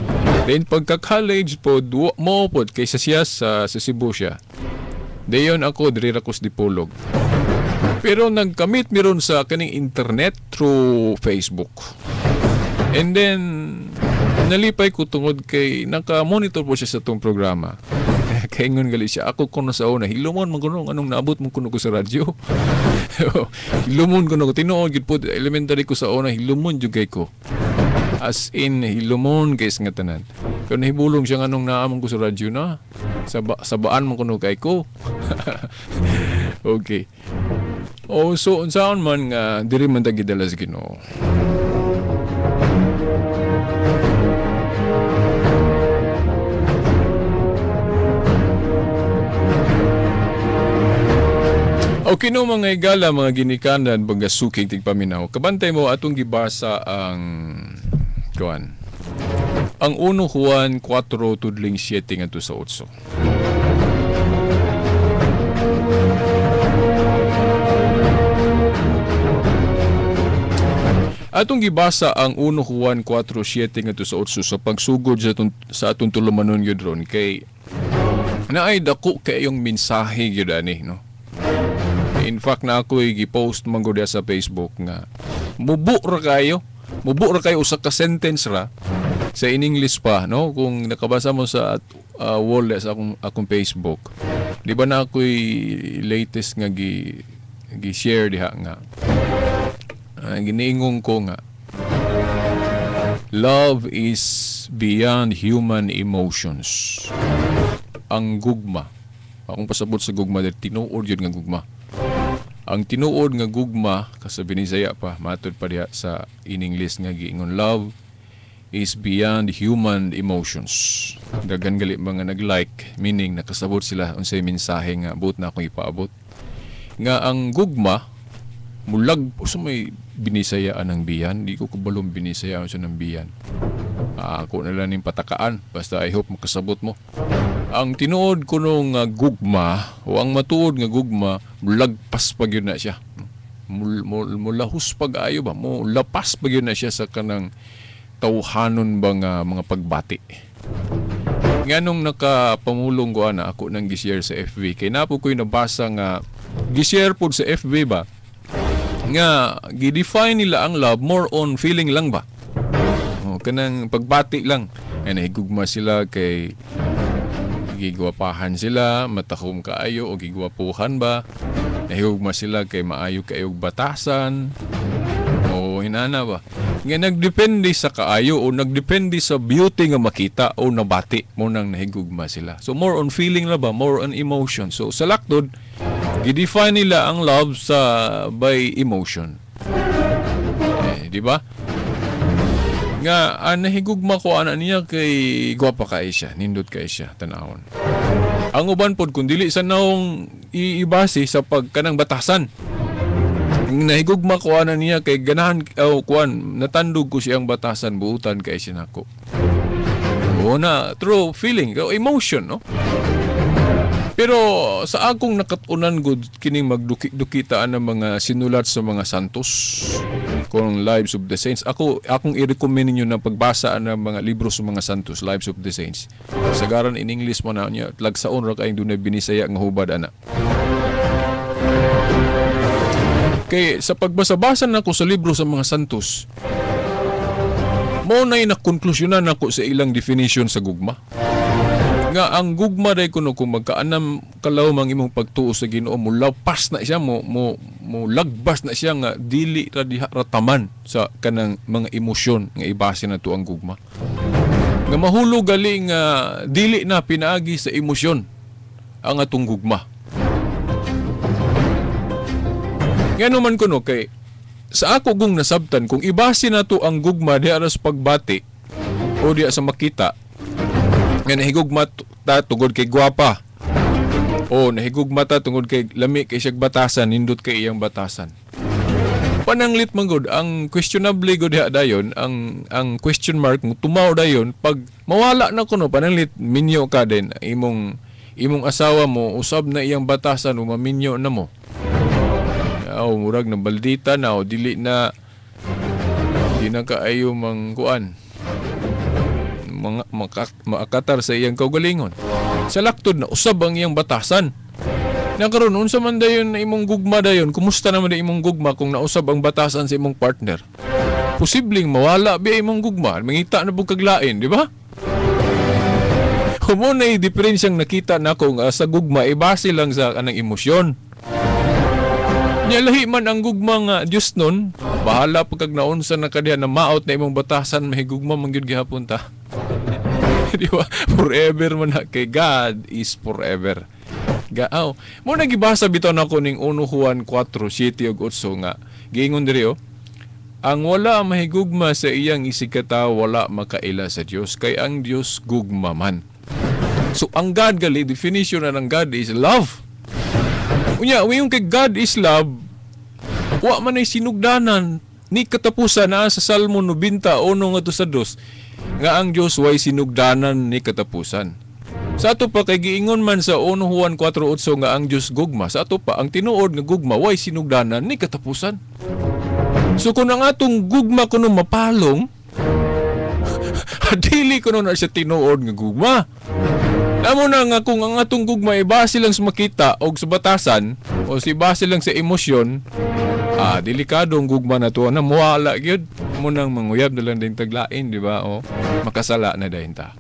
S4: Then pagka college pod mo pod kay sa siya sa Cebu siya. Dayon ako diri ra ko sa Dipolog. Pero nagkamit miron sa kaning internet through Facebook. And then nalipay ko tungod kay naka-monitor po siya sa itong programa. Kaingon gali siya, ako kuno sa una, hilumon man kuno, anong naabot mo kuno ko sa radyo. Hilumon kuno ko, tinuod gid po, elementary ko sa una, hilumon jud kay ko. As in, hilumon kay nga tanan. Pero nahibulong siya anong naamon ko sa radyo na. Sabaan man kuno kay ko. Okay. Oh, so unsaon man nga diri man ta gidala sa Ginoo. Okay no mga igala, mga ginikanan, mga suking tigpaminaw. Kabantay mo atong gibasa ang kuan. Ang 1 Juan 4:7 ngadto sa 8. Atong gibasa ang 1 Juan 4:7 ngadto sa 8 sa pagsugod sa atong tulumanon gyud ron kay naay dako kayong mensahe gyud ani no. In fact na ako'y gi-post man gud sa Facebook nga mubo ra kayo usa ka sentence ra Sa in English pa, no? Kung nakabasa mo sa wall sa akong Facebook, di ba na ako'y latest nga gi gi-share diha nga giniingong ko nga love is beyond human emotions. Ang gugma, akong pasabot sa gugma dahil tinuod yun nga gugma. Ang tinuod nga gugma, sa Binisaya pa, matod pa diha sa in English nga giingon, love is beyond human emotions. Daghan gali mga nag-like, meaning nakasabot sila unsay mensahe nga buot na akong ipaabot. Nga ang gugma mulag sa may binisayaan ng biyan, di ko kabalong binisayaan sa ng biyan. Ako na lang ning patakaan, basta I hope makasabot mo. Ang tinuod kuno nga gugma o ang matuod nga gugma, mulagpas pa gyud na siya. Mulahus pag ayo ba, mo lapas pa gyud na siya sa kanang tawhanon ba nga mga pagbati. Nganong nakapamulong ko ana, ako nang gi-share sa FB kay napo ko'y nabasa nga gi-share pod sa FB ba nga gi-define nila ang love more on feeling lang ba. O, kanang pagbati lang. Ay nahigugma sila kay gigwapahan sila, matahom kaayo o gigwapuhan ba. Nahigugma sila kay maayo kaayog batasan. O hinana ba. Nga nagdepende sa kaayo o nagdepende sa beauty nga makita o nabati mo nang nahigugma sila. So more on feeling na ba, more on emotion. So sa laktod, gi-define nila ang love sa by emotion. Eh, di ba? Nga nahigugma ko ana niya kay gwapa kay siya, nindot kay siya tan-awon. Ang uban pod kun dili sa naong iibase sa pagkanang batasan. Nahigugma ko ana niya kay ganahan kuan natandog ko siyang batasan, buutan kay siya nako. O na true feeling, emotion, no? Pero sa akong nakatunan gud kining magduki-dukitaan ng mga sinulat sa mga santos kung Lives of the Saints. Ako akong i-recommend ninyo na pagbasa ang mga libro sa mga santos, Lives of the Saints. Sagaran in English mo na niya, lagsaon ra kayong dunay binisaya nga hubad ana. Kay sa pagbasa-basa nako sa libro sa mga santos, mao nay nakonklusyonan nako sa ilang definition sa gugma. Nga ang gugma day kuno kung magkaanam kalaw mang imong pagtuo sa Ginoo, mo lapas na siya, mo lagbas na siya nga dili ra diha rataman sa kanang mga emosyon nga ibase na to ang gugma. Nga mahulog gali nga dili na pinaagi sa emosyon ang atong gugma. Ngano man kuno kay sa ako gung nasabtan kung ibase na to ang gugma diha ra sa pagbati o diha sa makita nga nahigugma ta tungod kay gwapa o nahigugma ta tungod kay lami kay siyag batasan, nindot kay iyang batasan. Pananglit man gud ang questionable gud diha dayon, ang question mark tumaw dayon pag mawala na kuno pananglit minyo ka din imong asawa mo usab na iyang batasan o maminyo na mo. Aw murag na baldita na o dili na di na kaayo mangkuan maakatar sa iyang kaugalingon. Sa laktod na usab ang iyang batasan. Nakaroon unsa man dayon na imong gugma dayon, kumusta naman na imong gugma kung nausab ang batasan sa imong partner? Posibleng mawala biya imong gugma, mangita na pug kaglain, di ba? Humo na diferensyang nakita nako nga sa gugma ibase lang sa kanang emosyon. Nya lahi man ang gugma nga Dios nun, bahala pag naunsa na kadiha na maot na imong batasan, mahigugma man gyud gihapon ta. Di ba? Forever man na kay God is forever. Gaaw. Mo nagibasa bitaw nako ning 1 Juan 4:7 ug 8 nga giingon diri oh, ang wala mahigugma sa iyang isigkatawo wala makaila sa Dios kay ang Dios gugma man. So ang God gali definition na ng God is love. Unya, yung kay God is love, wa man ay sinugdanan ni katapusan na sa Salmo 91:2 nga ang Dios way sinugdanan ni katapusan. Sa ato pa kay giingon man sa 1 Juan 4:8 nga ang Dios gugma, sa ato pa ang tinuod nga gugma way sinugdanan ni katapusan. So kung ang atong gugma kuno mapalong, dili kuno na siya tinuod nga gugma. Amo na nga kung ang atong gugma ibase lang sa makita og sa batasan o si base lang sa emosyon, delikado ang gugma na to na muwala gyud. Munang manguyab na lang din taglain, di ba? O, makasala na dahin ta.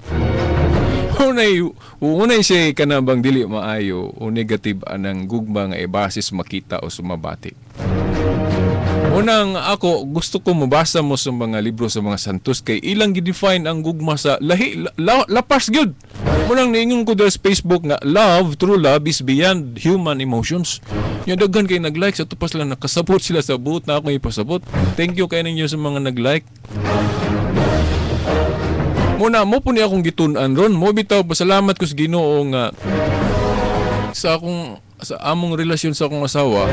S4: Unay, unay siya kanabang dili maayo o negative anang gugma nga ibasis makita o sumabati. Unang ako gusto ko mabasa mo sa mga libro sa mga santos kay ilang gi-define ang gugma sa lahi lapas gyud. Munang niingon ko dira sa Facebook nga love, true love is beyond human emotions. Nya daghan kay nag-like sa tupas lang nakasabot sila sa buot na akong ipasabot. Thank you kay ninyo sa mga nag-like. Muna mo po ni akong gitun-an ron. Mo bitaw pasalamat ko sa Ginoo nga sa akong sa among relasyon sa akong asawa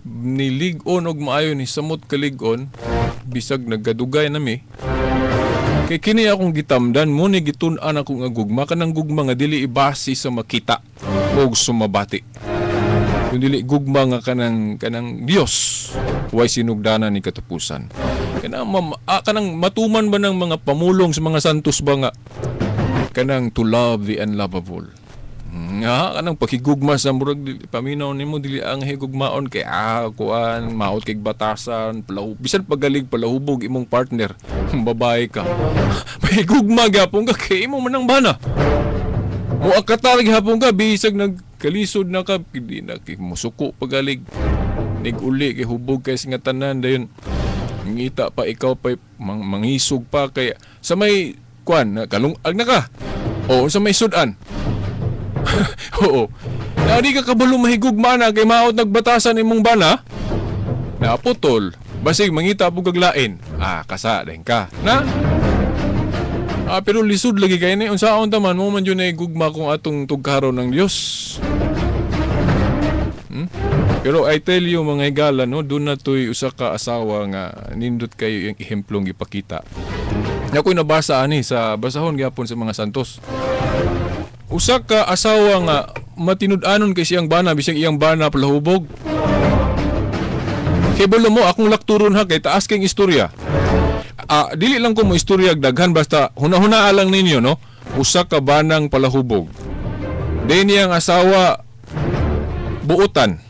S4: nilig-on og maayo ni samot kalig-on bisag nagkadugay nami kay kini akong gitamdan mo ni gitun-an ako nga gugma kanang gugma nga dili ibase sa makita og sumabati kun dili gugma nga kanang kanang Dios way sinugdanan ni katapusan kanang kanang matuman ba ng mga pamulong sa mga santos ba nga kanang to love the unlovable nga kanang pakigugma sa murag paminaw nimo dili ang higugmaon kay kuan maot kay batasan bisan pagalig palahubog imong partner babae ka mahigugma gyapon ka kay imo man ang bana mo akatar gyapon ka bisag nagkalisod na ka di na kay musuko pagalig nig-uli kay hubog kay nga tanan dayon ngita pa ikaw pa mangisog pa kay sa may kuan kalungag na ka o sa may sudan. Oo. Na di ka kabalo mahigugma na kay maot nagbatasan imong bana. Naputol. Basig mangita po kag lain. Kasa dahin ka. Na? Pero lisod lagi kay ni unsaon ta man mo man jud na gugma kung atong tugkaron ng Dios. Pero I tell you mga higala no, doon na to'y usa ka asawa nga nindot kayo yung ehemplong gipakita. Ako'y nabasa ani sa basahon gyapon sa mga santos. Usa ka asawa nga matinud-anon kay siyang bana bisag iyang bana palahubog. Kibalo mo akong lakturon ha kay taas kay istorya. Dili lang ko mo istorya daghan basta huna-huna lang ninyo no. Usa ka banang palahubog. Then iyang asawa buotan.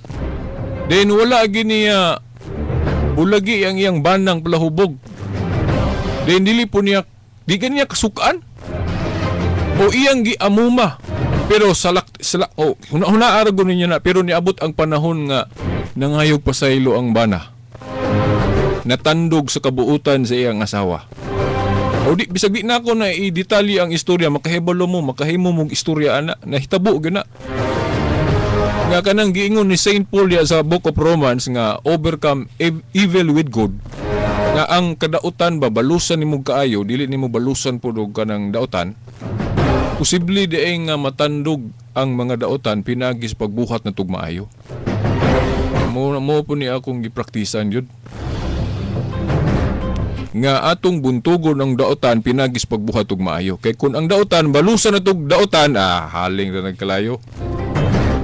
S4: Then wala gini niya bulagi ang iyang banang palahubog. Then dili po niya di niya kasukaan. O iyang giamuma pero salak sala oh huna-huna arago ninyo na pero niabot ang panahon nga nangayog pasaylo ang bana. Natandog sa kabuutan sa iyang asawa. O di bisag di na ako na i-detalye ang istorya makahibalo mo makahimo mong istorya ana nahitabo gyud na. Nga kanang giingon ni Saint Paul ya sa Book of Romans nga overcome evil with good. Nga ang kadautan ba balusan nimo kaayo dili nimo balusan pud og kanang dautan. Posible diay nga matandog ang mga dautan pinagi sa pagbuhat na tugmaayo. Mo po ni akong gipraktisan yun. Nga atong buntugon ang dautan pinagi sa pagbuhat og maayo. Kay kun ang dautan balusan na tug dautan, haling ra nagkalayo.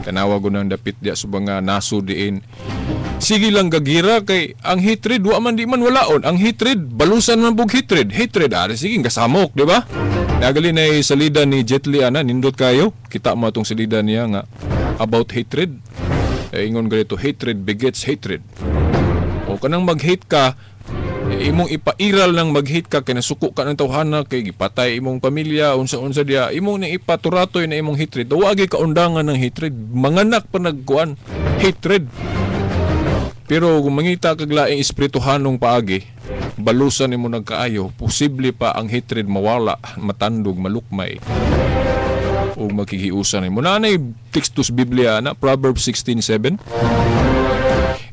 S4: Tanawa ko nang dapit diya sa mga naso diin. Sige lang gagira kay ang hatred wa man di man walaon. Ang hatred balusan man bug hatred. Hatred sige gasamok, di ba? Nagali na salida ni Jet Li ana nindot kayo. Kita mo atong salida niya nga about hatred. Ingon ganito, hatred begets hatred. O kanang mag-hate ka, imong ipairal nang mag-hate ka kay nasuko ka ng tawhana kay gipatay imong pamilya unsa-unsa diya imong ni ipaturatoy na imong hatred. Wa gyud kaundangan ng hatred. Manganak pa nagkuan hatred. Pero kung mangita kag laing espirituhanong paagi, balusan nimo nagkaayo, posible pa ang hatred mawala, matandog, malukmay o makikiusan nimo. Naanay tekstos Biblia na Proverbs 16:7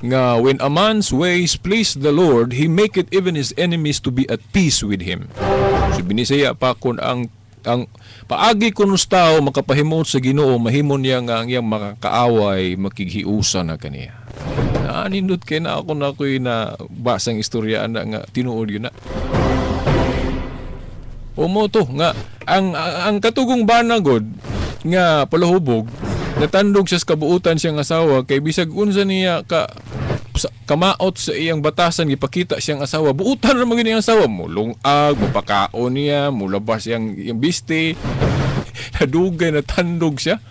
S4: nga when a man's ways please the Lord, he maketh even his enemies to be at peace with him. So binisaya pa kun ang paagi kun sa tao makapahimot sa Ginoo, mahimo niya nga ang iyang makakaaway makighiusan na kaniya. Nindot kay na ako na ako'y na basang istorya ana nga tinuod yun na. O mo to nga ang katugong banagod nga palahubog natandog siya sa kabuutan siyang asawa kay bisag unsa niya ka kamaot sa iyang batasan gipakita siyang asawa buutan ra man gyud iyang asawa mulungag mupakaon niya mulabas iyang biste nadugay natandog siya.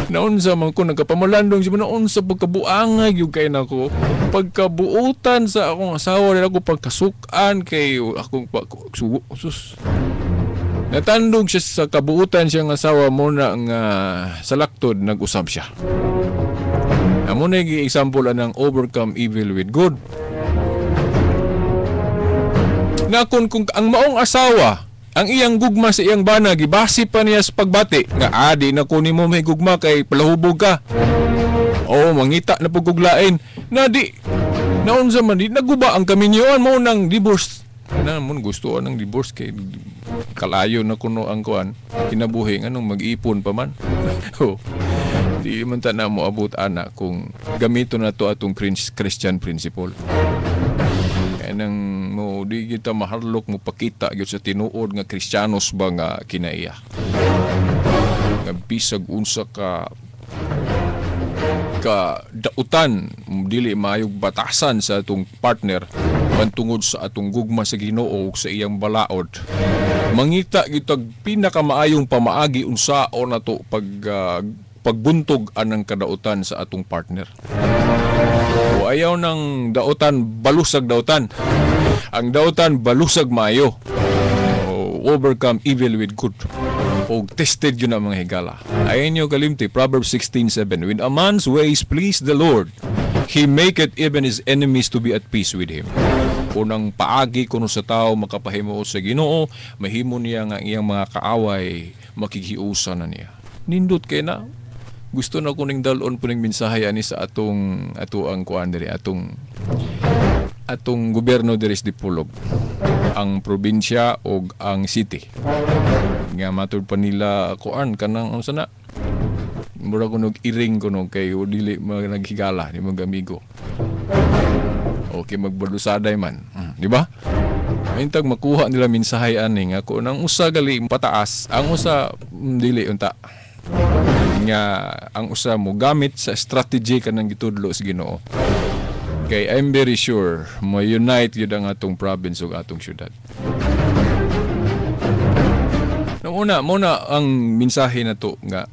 S4: Naunsa man ko nagkapamalandong siya, naunsa pagkabuangay gyud kay nako. Pagkabuutan sa akong asawa nila ako pagkasukan kay akong sus. Natandog siya sa kabuutan siyang asawa mo na nga sa laktod nag-usab siya. Amo na example anang overcome evil with good. Na kung ang maong asawa, ang iyang gugma sa iyang bana, gibase pa niya sa pagbati, nga adi na kunin mo may gugma kay palahubog ka. Oo, mangita na paguglain. Na di, naunsa man di, naguba ang kaminyoan mo ng divorce. Na mo gusto ng divorce kay kalayo na kuno ang kuan kinabuhi nganong mag-ipon pa man. Oh, di man ta na mo abot ana kung gamito na to atong Christian principle. Kaya nang mo di kita maharlok mo pakita gyud sa tinuod nga Kristiyanos ba nga kinaiya. Nga bisag unsa ka dautan dili maayog batasan sa atong partner pantungod sa atong gugma sa Ginoo ug sa iyang balaod. Mangita gitag pinakamaayong pamaagi unsaon nato pag pagbuntog anang kadautan sa atong partner. O ayaw ng dautan balusag dautan. Ang dautan balusag maayo. O, overcome evil with good. O tested yun ang mga higala. Ayon nyo kalimti, Proverbs 16:7, when a man's ways please the Lord, he maketh even his enemies to be at peace with him. Unang paagi kuno sa tao makapahimuot sa Ginoo, mahimo niya nga iyang mga kaaway makighiusa na niya. Nindot kay na. Gusto na kuning dalon puning mensahe ani sa atong atuang kuan diri atong gobyerno diri sa Dipolog, ang probinsya og ang city. Nga matud pa nila kuan kanang unsa na mura kunog iring kuno kay dili naghigala ni mga amigo. Okay, magbalusaday man, di ba? Maintag makuha nila mensahe ani nga kun ang usa gali pataas, ang usa dili unta. Nga ang usa mo gamit sa strategy kanang gitudlo sa Ginoo. Kay I'm very sure mo unite gyud ang atong province ug atong syudad. Una, muna ang mensahe na to nga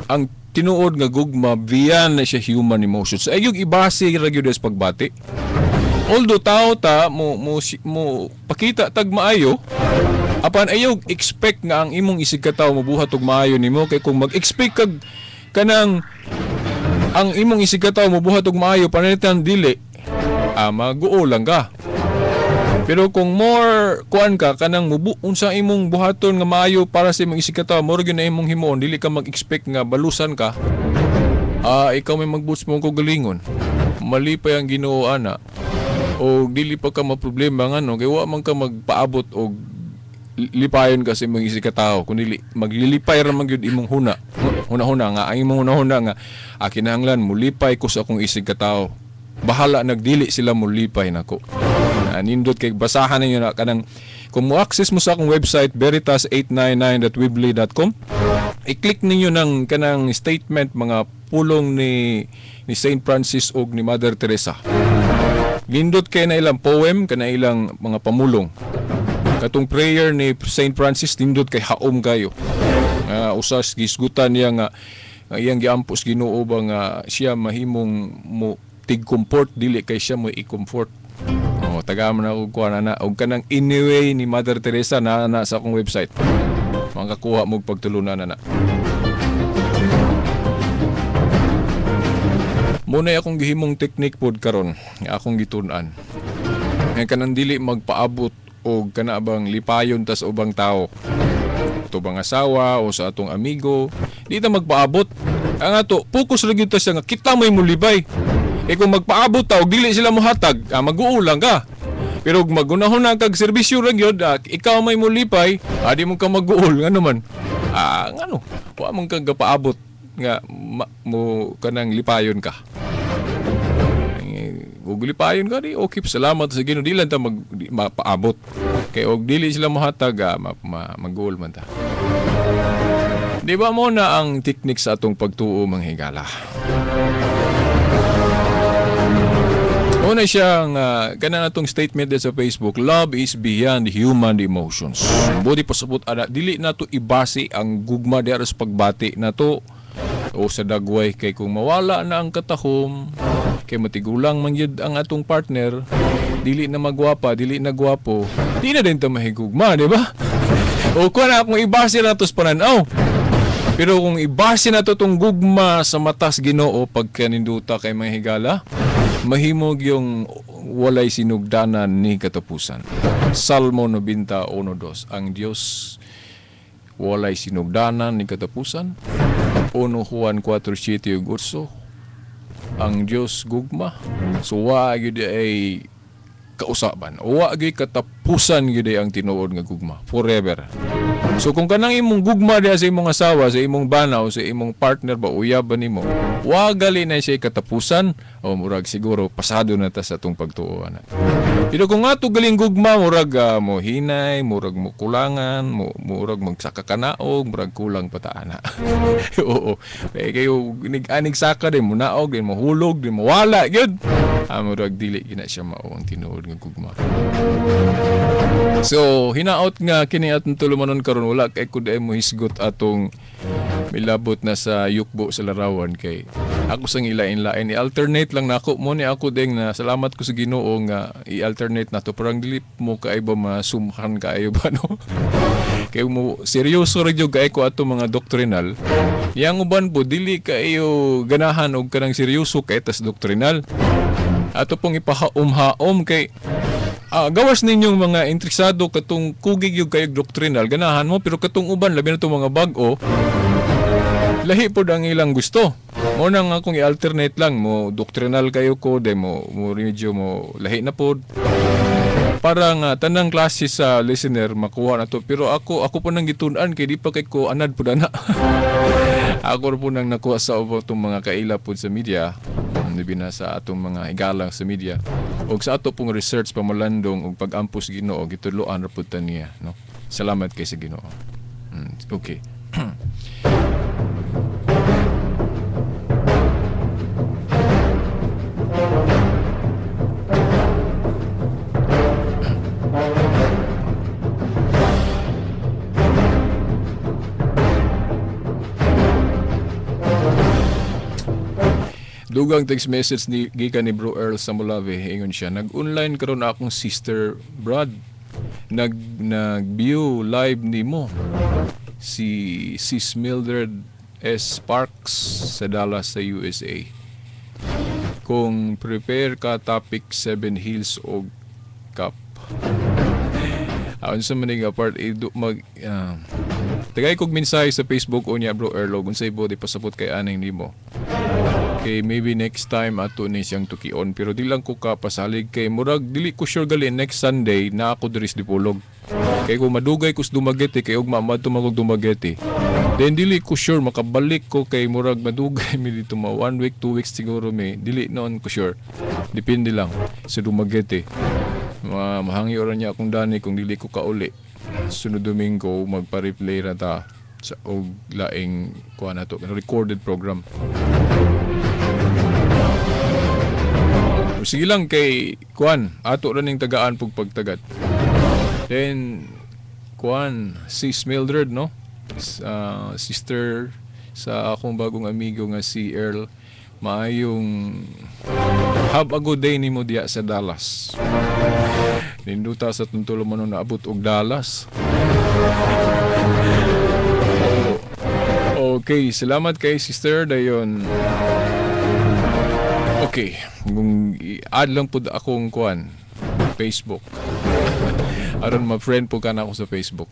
S4: ang tinuod nga gugma beyond na siya human emotions. Ay yung ibase ra gyud sa pagbati. Although tao ta mo mo pakita tag maayo, apan ayaw expect nga ang imong isig ka tawo mobuhat og maayo nimo kay kung mag-expect kag kanang ang imong isig ka tawo mobuhat og maayo pananglitan dili, maguo lang ka. Pero kung more kuan ka kanang mubu unsa imong buhaton nga maayo para sa imong isig ka tawo, moro gyud na imong himuon, dili ka mag-expect nga balusan ka. Ikaw may magbuts mo kog galingon. Malipay ang Ginoo ana. O dili pa ka maproblema ngano kay wa man ka magpaabot og lipayon ka sa imong isig ka tawo, kun dili maglilipay ra man gyud imong huna. Huna-huna nga ang imong huna-huna nga kinahanglan mulipay ko sa akong isig ka tawo. Bahala nagdili sila mulipay nako. Nindot kay basahan ninyo na kanang kung mo-access mo sa akong website veritas899.weebly.com, i-click ninyo ng kanang statement mga pulong ni Saint Francis og ni Mother Teresa. Nindot kay na ilang poem kana ilang mga pamulong. Katong prayer ni Saint Francis nindot kay haom kayo. Usas gisgutan niya nga iyang giampos Ginoo ba nga siya mahimong mo tig-comfort dili kay siya mo i-comfort. Oh, taga man ako kuan ana og kanang anyway ni Mother Teresa na sa akong website. Makakuha mo pagtulunan ana. Muna akong gihimong technique pod karon nga akong gitun-an. Nga kanang dili magpaabot og kana bang lipayon tas ubang tao. Ato bang asawa o sa atong amigo, di ta magpaabot. Ang ato focus ra gyud ta siya nga kita may mulibay. E kung magpaabot ta og dili sila mohatag, maguulang ka. Pero kung magunahon kag serbisyo ra gyud, ikaw may mulipay, di mo ka maguol ngano man. Ngano? Wa man kag gapaabot nga mo kanang lipayon ka. Ug lipayon ka di okay, salamat sa Ginoo, di lang ta mapaabot. Kay og dili sila mohatag, maguol man ta. Di ba mo na ang teknik sa atong pagtuo mga higala? Una siyang kanang atong statement sa Facebook, love is beyond human emotions. Budi pasabot ana dili nato ibase ang gugma diara sa pagbati nato. O sa dagway kay kung mawala na ang katahom, kay matigulang man gyud ang atong partner, dili na magwapa, dili na gwapo, di na din ta mahigugma, di ba? O kuha na kung ibase na to sa pananaw. Pero kung ibase na to tong gugma sa matas Ginoo pagkaninduta kay mga higala, mahimog yung walay sinugdanan ni katapusan. Salmo 91:2, ang Dios walay sinugdanan ni katapusan. 1 Juan 4:7-8, ang Dios gugma. So wa gyud ay kausaban. Wa gyud katapusan gyud ay ang tinuod nga gugma forever. So kung kanang imong gugma diha sa imong asawa, sa imong bana o sa imong partner ba, uyab ba nimo, wa gali na siya katapusan, o murag siguro pasado na ta sa atong pagtuo ana. Pero kung ato galing gugma, murag mo hinay, murag mo kulangan, murag magsakakanaog, murag kulang pa ta ana. Oo. Kay kayo anig saka din mo naog, din mo hulog, din mo wala gyud. Murag dili gina siya mao ang tinuod nga gugma. So hinaot nga kini atong tulumanon karon, wala kay kud ay mohisgot atong milabot na sa yukbo sa larawan kay ako sang ilain-lain i-alternate lang nako mo ni ako ding na salamat ko sa Ginoo nga i-alternate nato parang dili mo kay ba masumhan kaayo ba no. Kay mo seryoso ra gyud kay ko ato mga doctrinal. Yang uban po dili kaayo ganahan og kanang seryoso kay tas doctrinal. Ato pong ipahaom-haom kay gawas ninyong mga interesado katong kugig yung kayo doctrinal, ganahan mo, pero katong uban, labi na itong mga bag-o, lahi po ang ilang gusto. Mo na nga kung i-alternate lang, mo doctrinal kayo ko, de mo medyo mo lahi na po. Para nga tanang klase sa listener makuha na to. Pero ako po nang gitun-an kay di pa kay ko anad po na. Ako po nang nakuha sa itong mga kaila po sa media, labi na sa atong mga higalang sa media. Og sa ato pong research pamalandong og pag-ampos Ginoo gitudloan ra pud ta niya, no. Salamat kay sa Ginoo. Okay. Dugang text message ni gikan ni Bro Earl sa Molave, ingon siya, nag-online karon akong sister Brad, nag-view live nimo si Sis Mildred S. Parks sa Dallas sa USA. Kung prepare ka topic 7 Hills og Cup. Aon sa maning part mag tagay kog mensahe sa Facebook unya Bro Earl og unsay body pasabot kay aning nimo. Okay, maybe next time ato ni siyang tukion pero di lang ko kapasalig kay murag dili ko sure gali next Sunday na ako diri sa Dipolog. Kay kung madugay ko sa Dumaguete kay ugma madto man kog Dumaguete. Then dili ko sure makabalik ko kay murag madugay mi dito ma 1 week 2 weeks siguro mi. Dili noon ko sure. Depende lang sa Dumaguete. Mahangyo ra niya akong dani kung dili ko kauli. Sunod Domingo magpa-replay ra ta sa og laing kuha na to recorded program. Sige lang kay kuan ato ra ning tagaan pug pagtagat. Then kuan Sis Mildred no, sister sa akong bagong amigo nga si Earl, maayong have a good day nimo diya sa Dallas. Ninduta sa tuntulo man naabot og Dallas. Okay, salamat kay sister dayon. Okay, kung i-add lang po akong kuan Facebook. Aron ma-friend po ka na ako sa Facebook.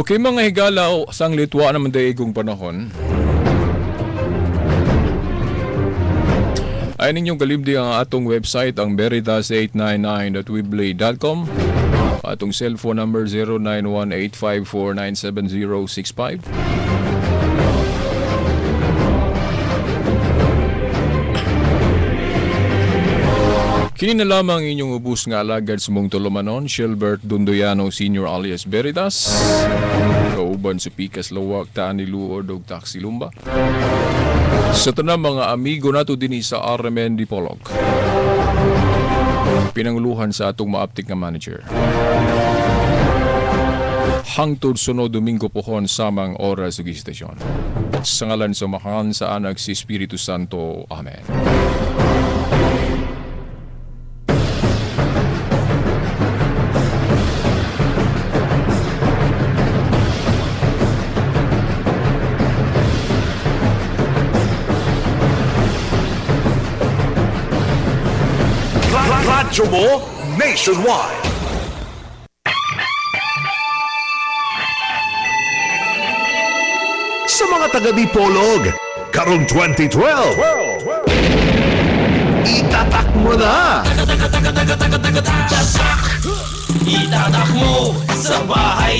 S4: Okay mga higala, sang litwa naman daigong panahon. Ay ninyong kalibdi ang atong website, ang veritas899.weebly.com. Atong cellphone number 0918549705. Kini na lamang inyong ubos nga alagad sa mong tulumanon, Shilbert Dundoyano Sr. alias Veritas. Kauban sa Pikas Lawak, Taan ni Luod og Taxi Lumba. Sa tanang mga amigo nato dinhi sa RMN Dipolog. Pinanguluhan sa atong maaptik nga manager. Hangtod sunod Domingo pohon samang oras ug istasyon. Sa ngalan sa Amahan, sa Anak, sa Espiritu Santo. Amen.
S1: Radyo mo nationwide. Sa mga taga Dipolog, karong 2012, itatak mo na!
S2: Itatak mo sa bahay.